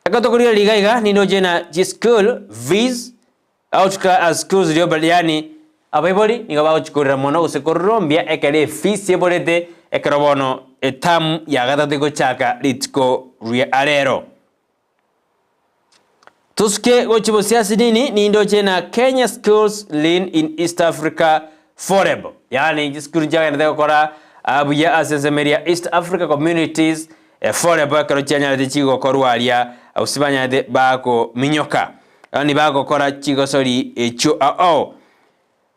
Speaker 2: Ekero tokorigereria iga iga, nindoche na chischool fees Outcry as schools reopened yaani abaibori nigo bagochikorera mono gose kororombia ekero efees eborete ekero bono eterm ya gatato egochaka rituko ria arero. Tosuke gochia bosiasi nini nindoche na Kenya schools lean in East Africa forebo yaani chisukuru nchiagenderete gokora buya ase ensemo eria ya East Africa communities forebo ekero chianyarete chigokorwa aria gose banyarete bakominyoka. Yaani bagokora chigosori echio ao.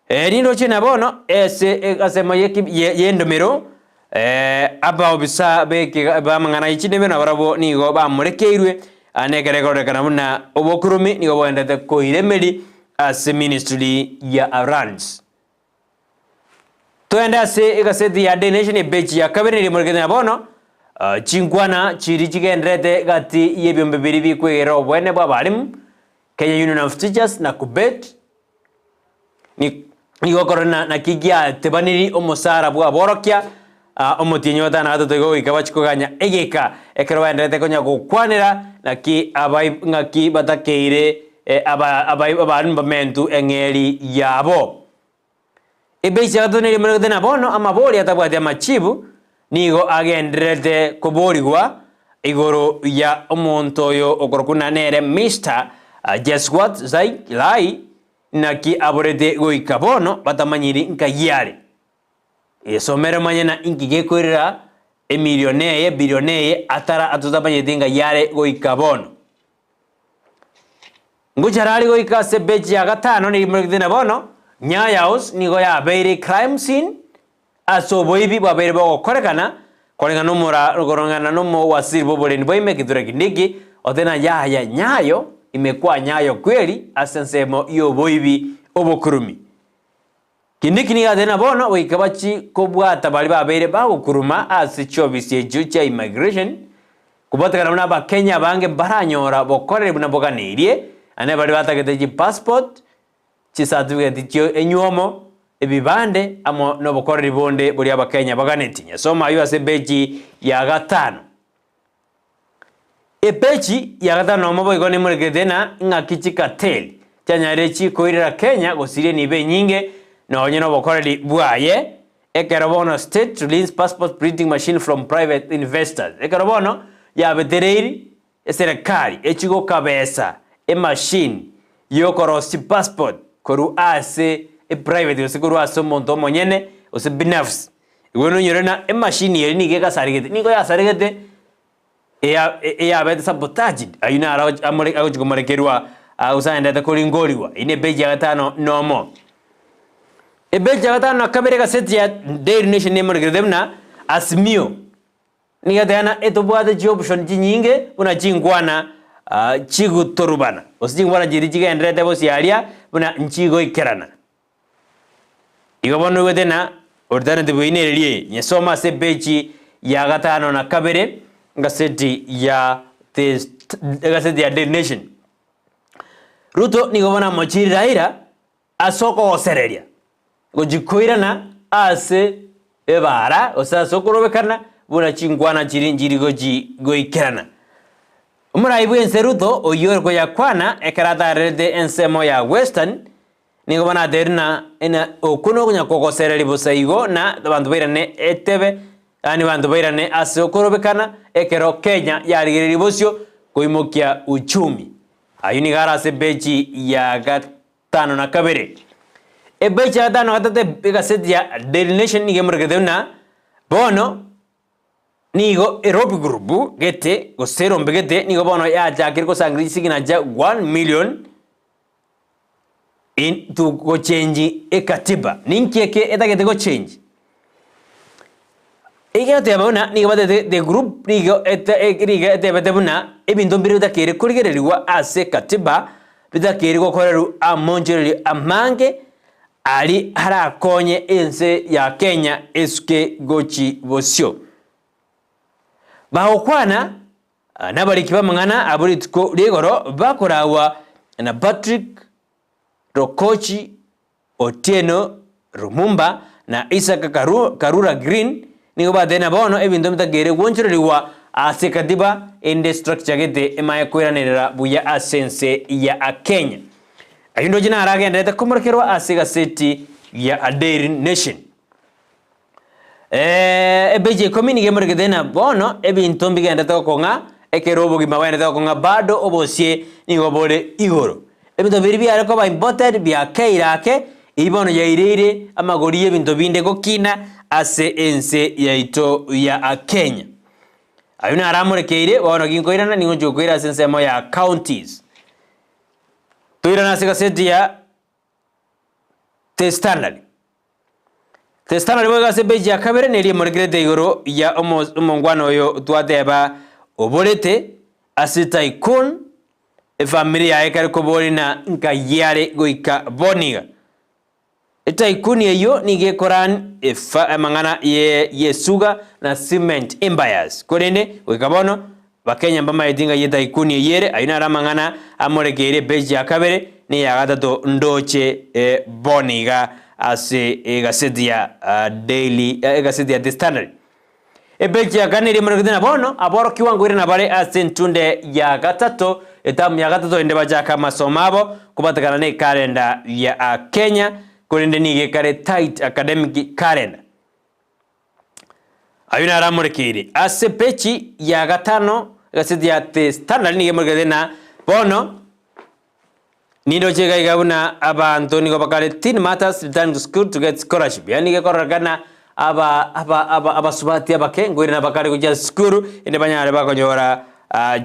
Speaker 2: Ee, nindoche na bono ase ensemo y'endomero, Abaobisa b'amang'ana ye chindembe nabarabwo nigo bamorekeirwe, na ekero ekororekana buna obokurumi nigo bogenderete koiremeri ase ministry ya Lands. Togende ase egaseti ya Daily Nation epeji ya kabere nigo emorekete ng'a bono chinkwana chiria chigendererete gati y'ebiombe biria bikwegerera oboene bw'abalimu, Kenya Union of Teachers na KUBET, nigo okorora naki giatebaniri omosara bw'aborokia omotienyi o gatano na gatato igo goika bachie koganya egeka ekero baendererete konya gokwanera naki ng'aki batakeire abalimu bamentu eng'eri yabo. Ebeisi ya gatato neria emorekete na bono amabori atabwati amachibu nigo agendererete koborigwa igoro ya omonto oyo okorokwa buna nere Mister Jeswat Zai Lai naki aborete goika bono batamanyiri nkai are. Esomere omanye na inki gekoirera emilion eye billion eye atara atotamanyeti nkai are goika bono. Ngochara are goika ase ebechi ya gatano na imoregete na bono, Nyayo House nigo yabeire crime scene ase oboibi bwabeire bogokorekana koreng'ana nomora koreng'ana nomowasiri bw'oborendi bwa ime Kithure Kindiki oteba yaya Nyayo imekwa Nyayo kweri ase ensemo y'oboibi obokurumi. Kindiki nigo atebire na bono goika bachie kobwata baria babeire bagokuruma ase chiofisi echio chia immigration kobwatekana buna abakenya abange mbaranyora bokoreri buna boganeirie naende baria batagete chipassport, chicertificate chio enywomo, ebibande amo nobokoreri bonde boria abakenya baganetie. Nyasome ayio ase epeji ya gatano. Epeji ya gatano nomo boigo nemorekete na ng'aki chikateli chianyarire chikoirera Kenya gosiria enibo enyinge nonye nobokoreri bwaye ekero bono state release passport printing machine from private investors ekero bono yabetereiri eserekari echi gokabesa emachine yokorosia chipassport korwa ase eprivate gose korwa ase omonto omonyene gose binafsi. Igo nonyore ng'a emachine eria nigo egasaregete, nigo yasaregete eya eyabete sabotaged, aywo naro amore agochi komorekerwa gose aendete koringorigwa. Eyio ne epeji ya gatano na omo. Epeji ya gatano na kabere egaseti ya Daily Nation nemorekerete buna Azimio nigo eteba ng'a etobwate chioption chinyinge buna chinkwana chigotorubana, gose chinkwana chiria chigendererete gose aria buna nchigoikerana. Igo bono oigwete ng'a oritaneti bweinereria eye, nyesome ase epeji ya gatano na kabere egaseti ya The egaseti ya Daily Nation. Ruto nigo bono amochiire Raila ase okogosereria gochia koirana ase ebara gose ase okorobekana buna chinkwana chiri nchiri gochi goikerana. Omorai bw'ense Ruto oyio ore koyakwana ekero atarerete ensemo ya Western Nigo banatebirie ng'a ina okwo nokonya kogosereria bosa igo, na abanto bairane etebe, yaani abanto bairane ase okorobekana, ekero Kenya yarigereiri bosio koimokia uchumi. Ayio nigo are ase epeji ya gatano na kabere. Epeji ya gatano na gatato egaseti ya Daily Nation nigo emorekete buna bono nigo erobi group gete gose erombe gete nigo bono yachakire gosangereria chisignature 1 million Into gochenji ekatiba. Ninki eke etagete gochenji? Egeteba buna nigo batete the group nigo ete nigo etebete buna ebinto mbire bitakeire korigererigwa ase ekatiba, bitakeire gokorerwa amonchorerio amange aria arakonye ense ya Kenya esuke gochi bosio. Bagokwana Nabariki b'amang'ana abo rituko ria igoro bakoragwa na Patrick Rokochi, Otieno Lumumba na Isaac Karura Green nigo batebire na bono ebinto bitakeire gwonchorerigwa ase ekatiba ende structure gete emaye koiranerera buya ase ense ya Kenya. Ayio ndoche naro agendererete komorekerwa ase egaseti ya Daily Nation. Epeji ikomi nigo emorekete ng'a bono ebinto mbigenderete gokong'a, ekero obogima bwagenderete gokong'a bado obosie nigo bore igoro. Ebinto biria biare koba imported biakeire ake, eyio bono yaireire amagori y'ebinto binde gokina ase ense yaito ya Kenya. Ayio naro amorekeire, bono ginkoirana nigo ngochia gokoira ase ensemo ya counties. Toirane ase egaseti ya The Standard. The Standard boigo ase epeji ya kabere neria emorekerete igoro ya omongwana oyo twateba oborete ase tycoon efamiri yaye kare koboria na nkai are goika bono iga. Etaikuni eyio nigo ekoran efa amang'ana ye yesuga na cement empires. Korende goika bono Bakenya mbamaeti ng'ai etaikuni eyio ere, ayio naro amang'ana amorekeire epeji ya kabere na eya gatato ndoche bono iga ase egaseti ya Daily egaseti ya The Standard. Epeji ya kane eria emorekete na bono aborokigwa nkoirana bare ase entunde ya gatato, etamu ya gatato ende bachake amasomo abo kobatekana ne ekalenda ya Kenya, korende nigo ekare tight academic calendar. Ayio naro amorekeire ase epeji ya gatano egaseti ya The Standard nigo emorekete na bono Nindoche iga iga buna abanto nigo bakare teen matters return to school to get scholarship yaani nigo ekororekana aba aba aba abasubati abake nkoirana bakare gochia sukuru ende banyare bakonyora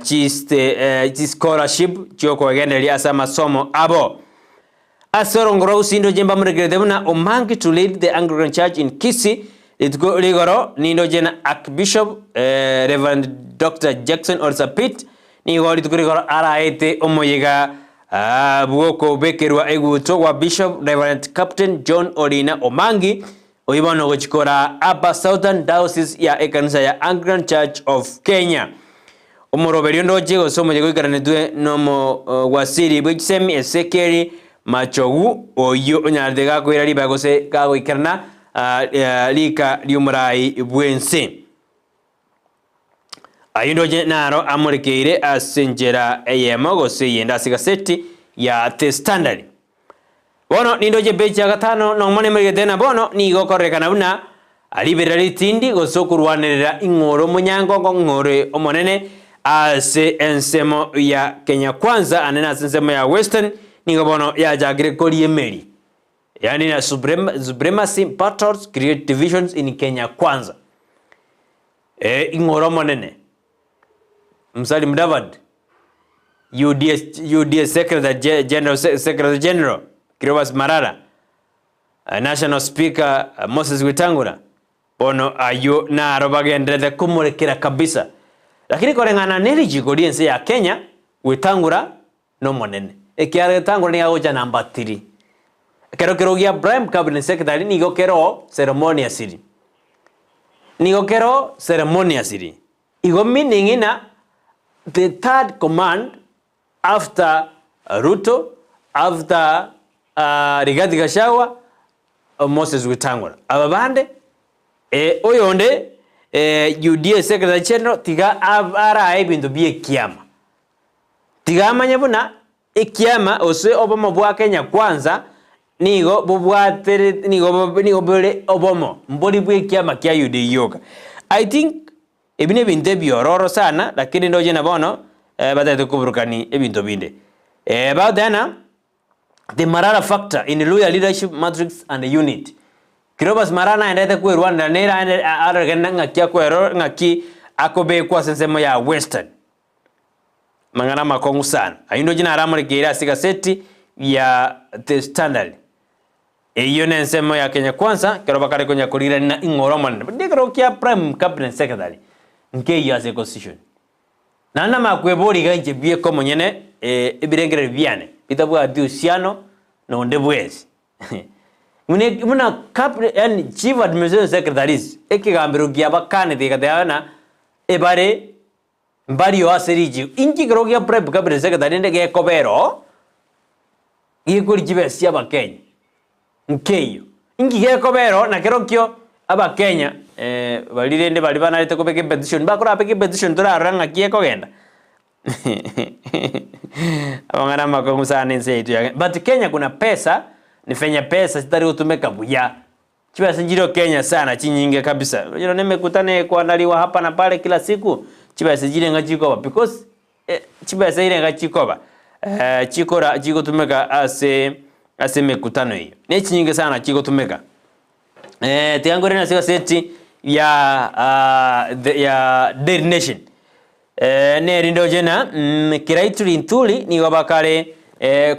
Speaker 2: chiste chischolarship chiokoegendereria ase amasomo abo. Ase orongo rwa Gusii ndoche mbamorekerete buna Omangi to lead the Anglican Church in Kisii rituko rigoro nindoche na Archbishop Reverend Doctor Jackson Orsapit Nigo rituko rigoro araete omoyega bw'okobekerwa eguto gwa Bishop Reverend Captain John Orina Omangi, oyio bono ogochia koraa Upper Southern Diocese ya ekanisa ya Anglican Church of Kenya. Omoroberio ndoche gose omoyega oikeranetwe nomogwasiri bwe chisemi Ezekiel Machogu, oyio onyarete gakoira ribaga gose gagoikerana rika ri'omorai bw'ense. Ayio ndoche naro amorekeire ase enchera eyemo gose eyende ase egaseti ya The Standard. Bono nindoche epeji ya gatano nomo nemeregete na bono nigo okororekana buna riberera ritindi gose okorwanerera ing'ore omonyangongo ng'ore omonene ase ensemo ya Kenya Kwanza ande nase ensemo ya Western nigo bono yachakire koria emeri. Yaani na supremacy battles create divisions in Kenya Kwanza. Eh, ing'ore omonene Musalia Mudavadi, UDS, UDS Secretary General, Secretary General Cleophas Malala, National Speaker Moses Wetangula, bono ayio naro bagenderete komorekera kabisa. Lakini koreng'ana ne richiko ri'ense ya Kenya, Wetangula nomonene, ekiagera Wetangula nigo agocha number three. Ekero kero gia Prime Cabinet Secretary nigo kero ceremoniously, nigo kero ceremoniously, igo meaning ng'a the third command after Ruto, after Rigathi Gachagua, Moses Wetangula. Aba bande oyonde UDA Secretary General tiga arae ebinto bia ekiama. Tiga amanye buna ekiama gose obomo bwa Kenya Kwanza nigo bobwatere nigo nigo bore obomo mbori bwa ekiama kia UDA gioka. I think ebi na ebinto ebiororo sana lakini ndoche na bono batagete koburukani ebinto binde. Bagoteba the Marara factor in Luhya leadership matrix and unit. Cleophas Marara naendete kwerwanera nere aende arorekane ng'aki akwero ng'aki akobekwa ase ensemo ya Western. Amang'ana amakong'u sana. Ayio ndoche naramorekeire ase egaseti ya The Standard. Eyio nensemo ya Kenya Kwanza ekero bakare konya korigereria ing'o ore omonene. But ekero kia Prime Cabinet Secretary nkeiyo ase econstitution. Naende namakweboria iga inche bieka omonyene ebirengererio biane bitabwati uhusiano na onde bwensi. Buna buna cabinet yaani Chief Administration Secretaries ekegambero kiabakanete gegateba ng'a ebare Mbario ase richiiko. Inki ekerogo gia Prime Cabinet Secretary rende gekobera oo gekoria chibesa chia abakenya? Nkeiyo. Inki gekobera oo na kerokio abakenya baria rende baria banarete kobeka epetition bakorabeka epetition torarore ng'aki ekogenda? Amang'ana amakong'u sana ense yaito ya Kenya. But Kenya kuna pesa, ni venye pesa chitari gotumeka buya. Chibesa nchireo Kenya sana chinyinge kabisa. Onye nemekutano ekoandaliwa hapa na pale kila siku, chibesa chirenga chikoba because eh, chibesa irenga chikoba eh, chikora chigotumeka ase ase emekutano eyio. Ne chinyinge sana chigotumeka. Eh, tiga nkore nase egaseti ya ah, the, ya Daily Nation. Nerinde oche na Kiraitu Linturi nigo bakare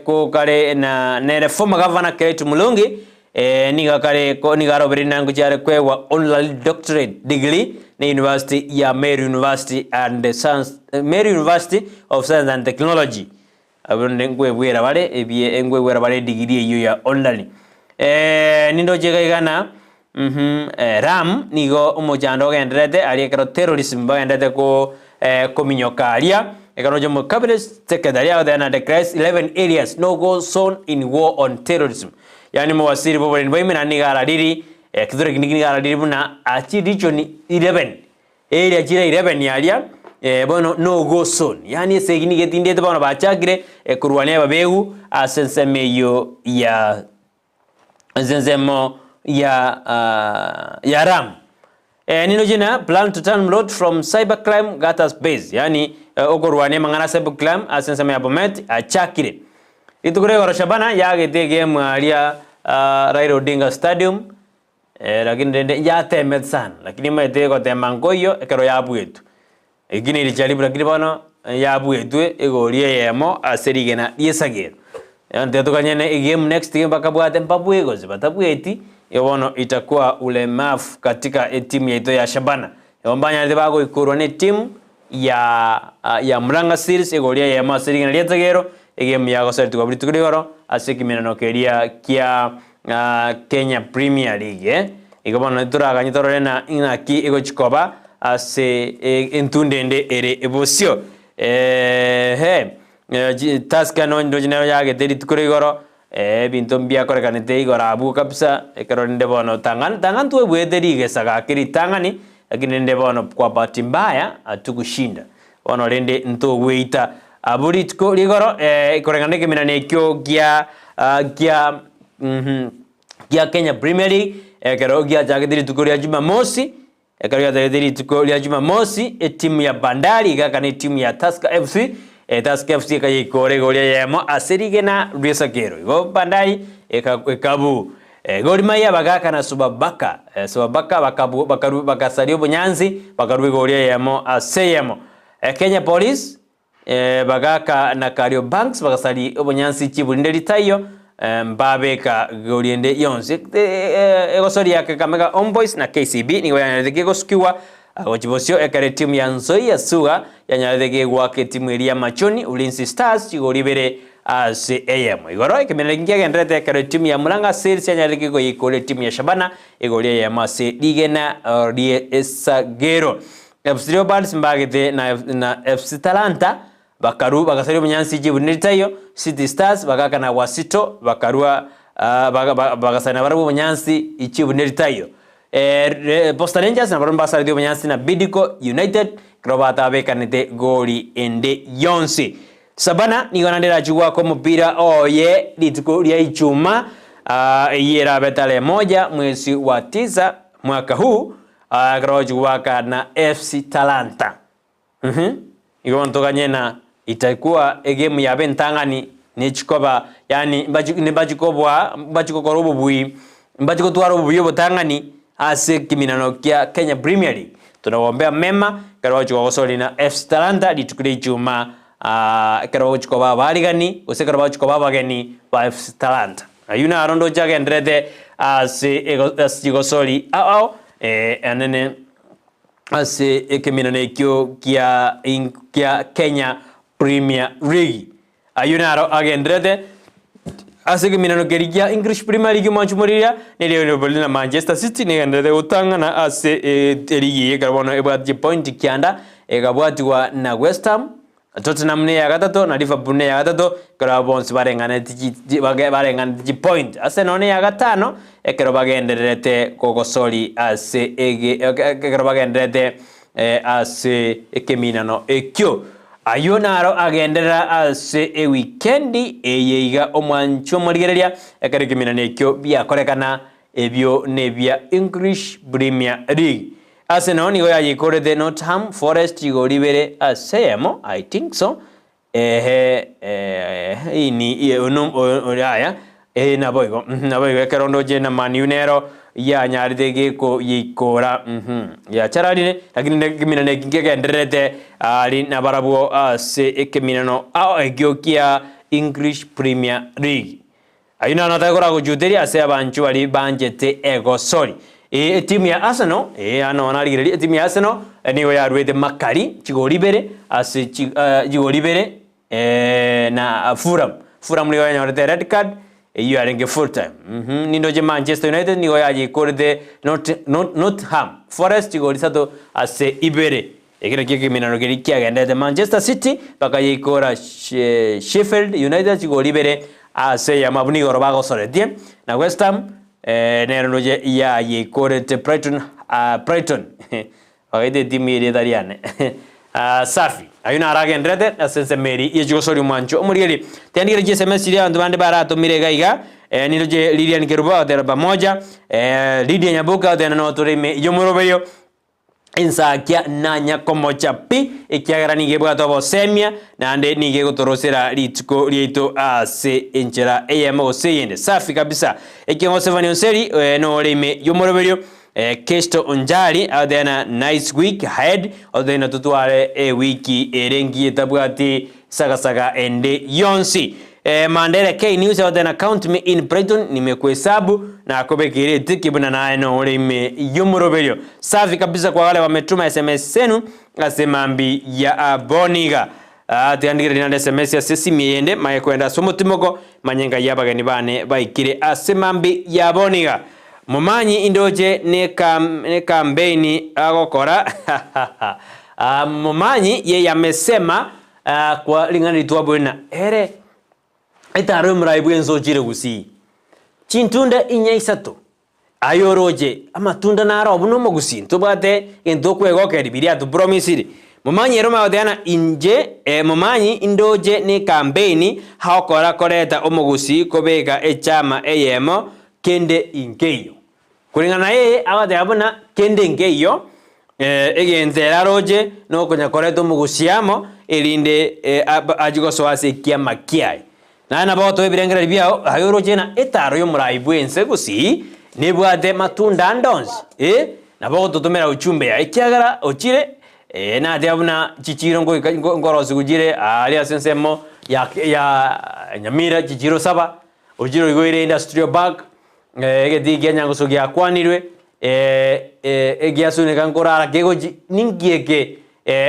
Speaker 2: kokare na nere former governor Kiraitu Mulungi Nigo akare nigo arobereire na ngochia are koegwa honorary doctorate degree na university ya Meru University and Science Meru University of Science and Technology. Abwo rende nkoebwera bare ebie nkoebwera bare edegree eyio ya honorary. Nindoche iga iga na Ram nigo omochando ogendererete aria ekero terrorism bagendererete ko kominyoka aria, ekero oche omo cabinet secretary agoteba na declares 11 areas no go zone in war on terrorism. Yaani omowaziri bwa oborendi bwa ime naende nigo arariri, Kithure Kindiki nigo arariri buna chi region 11, area chire 11 aria bono no go zone. Yaani esegi nigo etindete bono bachakire korwania ababegu ase ensemo eyio ya ase ensemo ya ya Ram. Niroche na plan to turn road from cyber crime gutters base, yaani okorwania amang'ana a cyber crime ase ensemo ya Bomet achakire. Rituko ria igoro Shabana yagete egemu aria Raila Odinga Stadium lakini rende yatemete sana lakini omanyete egotema nkoiyo ekero yabuetwe. Eki nerijaribu lakini bono yabuetwe egori eyemo ase rigena ri'esagero. Bono toganye ne egame next game bakabwate mbabue gose batabueti, igo bono itakuwa ulemavu katika etimu yaito ya Shabana. Igo mbanyarete bagoikorwa ne etimu ya ya Murang'a Seals egori eyemo ase rigena ri'esagero, egame yagoseretigwa rituko rigoro ase ekemenano keria kia Kenya Premier League. Igo bono toraganye torore na ing'aki egochi koba ase entunda ende ere bosio. Eeh Tusker nonye nero yagete rituko ria igoro, ebinto mbiakorekanete igoro abwo kabisa, ekero rende bono tang'ani tang'ani twebwete rigesa gaki ritang'ani, lakini rende bono kwa bahati mbaya hatukushinda. Bono rende ntogweita abwo rituko ria igoro, koreng'ana na ekeminano ekio gia gia gia Kenya Premier League, ekero giachagete rituko ria Jumamosi, ekero giachagete rituko ria Jumamosi, etimu ya Bandari egakana etimu ya Tusker FC, Tusker FC ekayeikora igoro eyemo ase rigena ri'esakero. Igo Bandari eka ekabu. Gor Mahia bagakana Sofapaka, Sofapaka bakabu bakaru bakasaria obonyansi, bakarua igoro eyemo ase eyemo. Kenya Police Bagaka na Kariobanks bagasaria obonyansi chiburinde ritaiyo, mbabeka gori ende yonsi. Egosoria ya Kakamega Homeboyz na KCB nigo yanyarete kegosukigwa gochia bosio ekero etimu ya Nzoia Sugar yanyarete kegoaka etimu eria ya Machoni Ulinzi Stars chigori ibere ase eyemo. Igoro ekemerero eki nkiagendererete ekero etimu ya Murang'a Seals yanyarete kegoyeikora etimu ya Shabana egori eyemo ase rigena rie esagero. FC Leopards mbagete na na FC Talanta bakarua bagasaria obonyansi chiburi ne ritaiyo, City Stars bagaka na Wasito bakarua bagasaria nabarabwo obonyansi chiburi ne ritaiyo. Posta Rangers nabarabwo mbasaretie obonyansi na Bidco United ekero batabekanete goli ende yonsi. Sabana nigo naende erachie goaka omopira oye rituko ria Ichuma, eyio erabe tarehe moja mwezi wa tisa mwaka huu, Ekero ogochia goaka na FC Talanta. Igo bono toganye na itakuwa egame yabo entang'ani nechikoba yaani mbachi mbachi koboa mbachi gokora obobui mbachi gotwara obobui obotang'ani ase ekeminano kia Kenya Premier League. Tonagombea mema ekero bagochia gogosoria na FC Talanta rituko ria ichuma ekero bagochia koba abarigani gose ekero bagochia koba abageni ba FC Talanta. Ayio naro ndoche agendererete ase ase chigosori ao ao anene ase ekeminano ekio kia kia Kenya Premier League. Ayio naro agendererete ase ekeminano keria kia English Premier League omwancho moriria nerio Liverpool na Manchester City negendererete gotang'ana ase erigi eye ekero bono ebwate chipointi kianda ekabwatigwa na West Ham Tottenham neya gatato na Liverpool neya gatato, ekero abwo bonsi bareng'aneti chi bareng'aneti chipoint. Arsenal neya gatano ekero bagendererete gogosori ase ege ekero bagendererete ase ekeminano ekio. Ayio naro agenderera ase ewikendi eye iga omwanchi omorigereria ekero ekeminano ekio biakorekana ebio nebia English Premier League. Arsenal nigo yayikorete Nottingham Forest igoro ibere ase eyemo, I think so, ehe eh ini yaya eh naboigo naboigo ekero ndoche na Man U nero yanyarete geko yeikora yachararire lakini ekeminano eki nkegendererete ari nabarabwo ase ekeminano ao ekio kia English Premier League. Ayio naro natake koragochuteria ase abanchwa baria banchete egosori. Ee, etimu ya Arsenal, ee, ano narigereria, etimu ya Arsenal nigo yaruete makari chigori ibere ase chi chigori ibere na Fulham. Fulham nigo yanyorete red card eyio yarenge full time. Mh, nindoche Manchester United nigo yayekorete Not Not Nottingham Forest chigori isato ase ibere. Eke nakio ekeminano keria kiagenderete Manchester City bakayeikora Sheffield United chigori ibere ase eyemo abwo nigo bagosoretie na West Ham nero ndoche yayeikorete Brighton Brighton bagaita etimu eye erieta riane safi. Ayio naro agenderete ase ensemo eria ye chigosoria omwancho omorigeri. Tiandigere chisms chiria abanto bande baratomire iga iga nindoche Lilian Kerubo agotera pamoja Lydia Nyaboke agotera notore ime y'omoroberio. Ensakia nanya komocha pi, ekiagera nigo ebwate obosemia, naende nigo egotorosera rituko riaito ase enchera eyemo gose eyende. Safi kabisa. Ekiagera Stefani Onseri eh, nore ime y'omoroberio eh, Kesto Onjari agoteba nice week ahead, ototebia totware ewiki ere engiya etabwati sagasaga ende yonsi. Eh, Mandela K News agoteba count me in Brighton nimekuhesabu nakobekeire etiki buna naye nore ime y'omoroberio. Safi kabisa kwa wale wametuma sms zenu ase mambi ya aboniga. Ah, tigandigereria naende sms ase esimi eyende maye kwenda ase omotimoko manye ngai abageni bane baikire ase mambi ya aboniga. Momanyi indoche ne kam ne kambeini agokora ah, Momanyi yeye amesema ah, kwa ring'ana ritwabwene na ere etaro y'omorai bw'ense ochire gusii chintunda inya isato Aye oroche amatunda naro buna omogusii, ntobwate egento tokwegokeria biria atopromisire. Momanyi ere omanye goteba ng'a inche momanyi indoche ne campaign agokora koreta omogusii kobeka echama eyemo kende inkeiyo. Koreng'ana naye agoteba buna kende inkeiyo egento ere aroche nokonya koreta omogusii amo erinde achie gosoa ase ekiama kiaye. Naye nabo otoe ebirengererio biao, aye oroche ng'a etaaro y'omorai bw'ense gusii nebwate matunda ande onsi, ee, nabo ogototomera uchumbe yaye, ekiagera ochire, ee, nateba buna chichiiro ngoika nkorosigwa chire aaria ase ensemo ya ya Nyamira chichiiro saba, ochire oigoire Industrial Park, egetii kia Nyangusu giakwanirwe, egiasuneka nkorara kegochi, ninki eke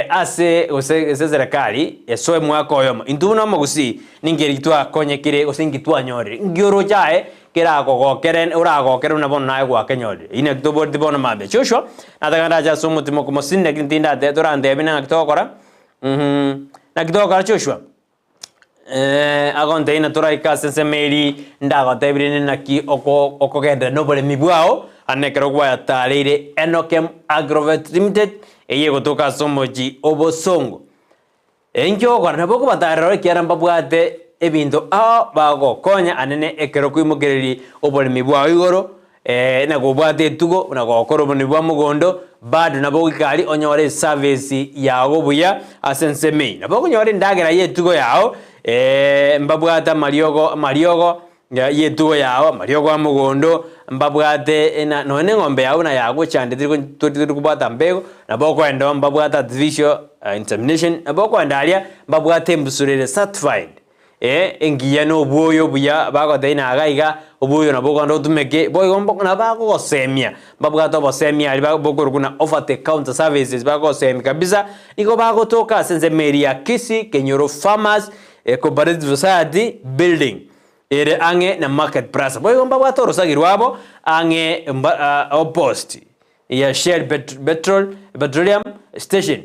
Speaker 2: ase gose ase eserekari esoe mwaka oyomo. Intwe buna omogusii ninki eri twakonyekire gose inki twanyorire, inki oroche aye kerakogokere oragokere buna bono naye gwakenyorire. Eyio naki toboreti bono mambia. Joshua, nataka ndache ase omotima okomosini lakini tindate torantebie naki togokora, naki togokora Joshua? Agontebia ng'a toraike ase ensemo eria ndagotebirie rende naki oko okogenderera na oboremi bwao, ande ekero gwatareire Enokem Agrovet Limited, eyio egotoka ase omochie o Bosongo. Inki ogokora? Nabo okobatarera ekiagera mbabwate ebinto ao bagokonya anene ekero koimokereria oboremi bwao igoro, na kobwata etugo, na gokora oboremi bwa mogondo, bado nabo ogoika aria onyore eservice yago buya ase ensemo eyio. Nabo okonyora endagera ya etugo yao, mbabwate amariogo amariogo ya etugo yao, amariogo a mogondo, mbabwate na nonya na eng'ombe yao buna yagochandete tori kobwata mbego, nabo okoenda oo mbabwate artificial insemination, nabo okoenda aria mbabwate embusuro ere certified. Ee, engiya na obwoyo obuya bagotebia ng'a iga iga, obwoyo nabo okogenda otumeke, boigo mbo nabo bagogosemia, mbabwate obosemia aria ba bokorokwa buna over the counter services bagogosemia kabisa, nigo bagotoka ase ensemo eria ya Kisii Kenyoro Farmers Cooperative Society building, ere ang'e na Market Plaza. Boigo mbabwate orosagi rwabo ang'e mba opposite ya Shell petrol petroleum station.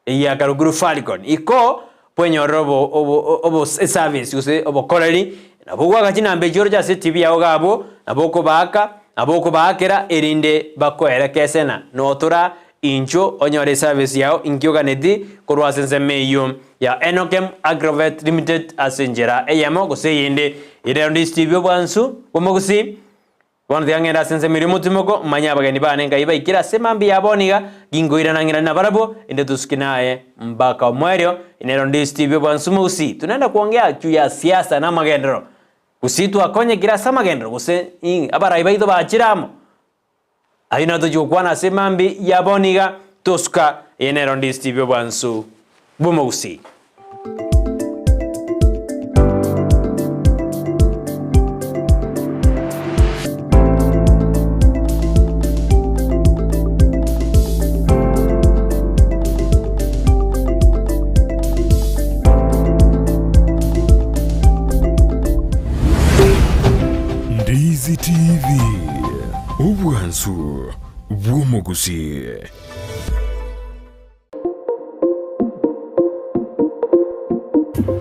Speaker 2: Eyio akarokirwe Falcon. Iko bwenyorere obo obo obo eservice gose obokoreri, nabo ogoaka chinamba echio oroche ase etibi yao iga abwo, nabo okobaaka, nabo okobaakera erinde bakoerekese na notora inchuo onyore eservice yao inki oganeti korwa ase ensemo eyio ya Enokem Agrovet Limited ase enchera eyemo gose eyende. Ere rende estibi obwansu bw'omogusii. Bono tiga ng'ende ase ensemo eria omotimoko, manye abageni baane nkai baikire ase mambia ya bono iga, ginkoirana ng'irane nabarabwo, inde tosuke naye mpaka omoerio. Nero ndisitibie obwansu mogusii, tunaenda kuongea juu ya siasa na amagenderero. Gusii twakonyekire ase amagenderero gose ing abarai baito bachire amo. Ayio naro tochia gokwana ase mambia ya bono iga, tosuka, eye nero ndisitibie obwansu bw'omogusii.
Speaker 1: Ndizi TV, obwansu bw'omogusii.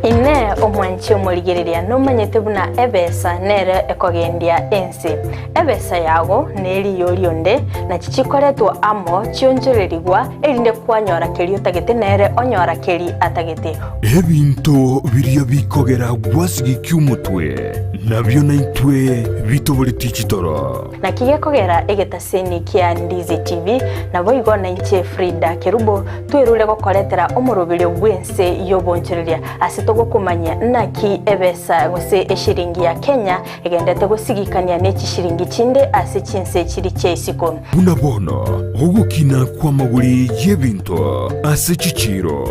Speaker 5: Inee! Omwanchi omorigereria nomanyete buna ebesa nere ekogendia ense? Ebesa yago neriyo rionde, nachi chikoretwa amo chionchorerigwa, erinde kwanyora keria otagete nere onyora keri atagete.
Speaker 1: Ebinto biria bikogera gwasigikia omotwe, nabio naintwe bitoboretie chitoro.
Speaker 5: Naki gekogera egetaseni kia Ndizi TV, naboigo nainche Frida Kerubo twerure gokoretera omoroberio bw'ense y'obonchoreria ase togokomanyia naki ebesa gose eshiringi ya Kenya egendete gosigikania ne chishiringi chinde ase chinse chiri chia isiko.
Speaker 1: Buna bono ogokina kw'amagori y'ebinto ase chichiiro.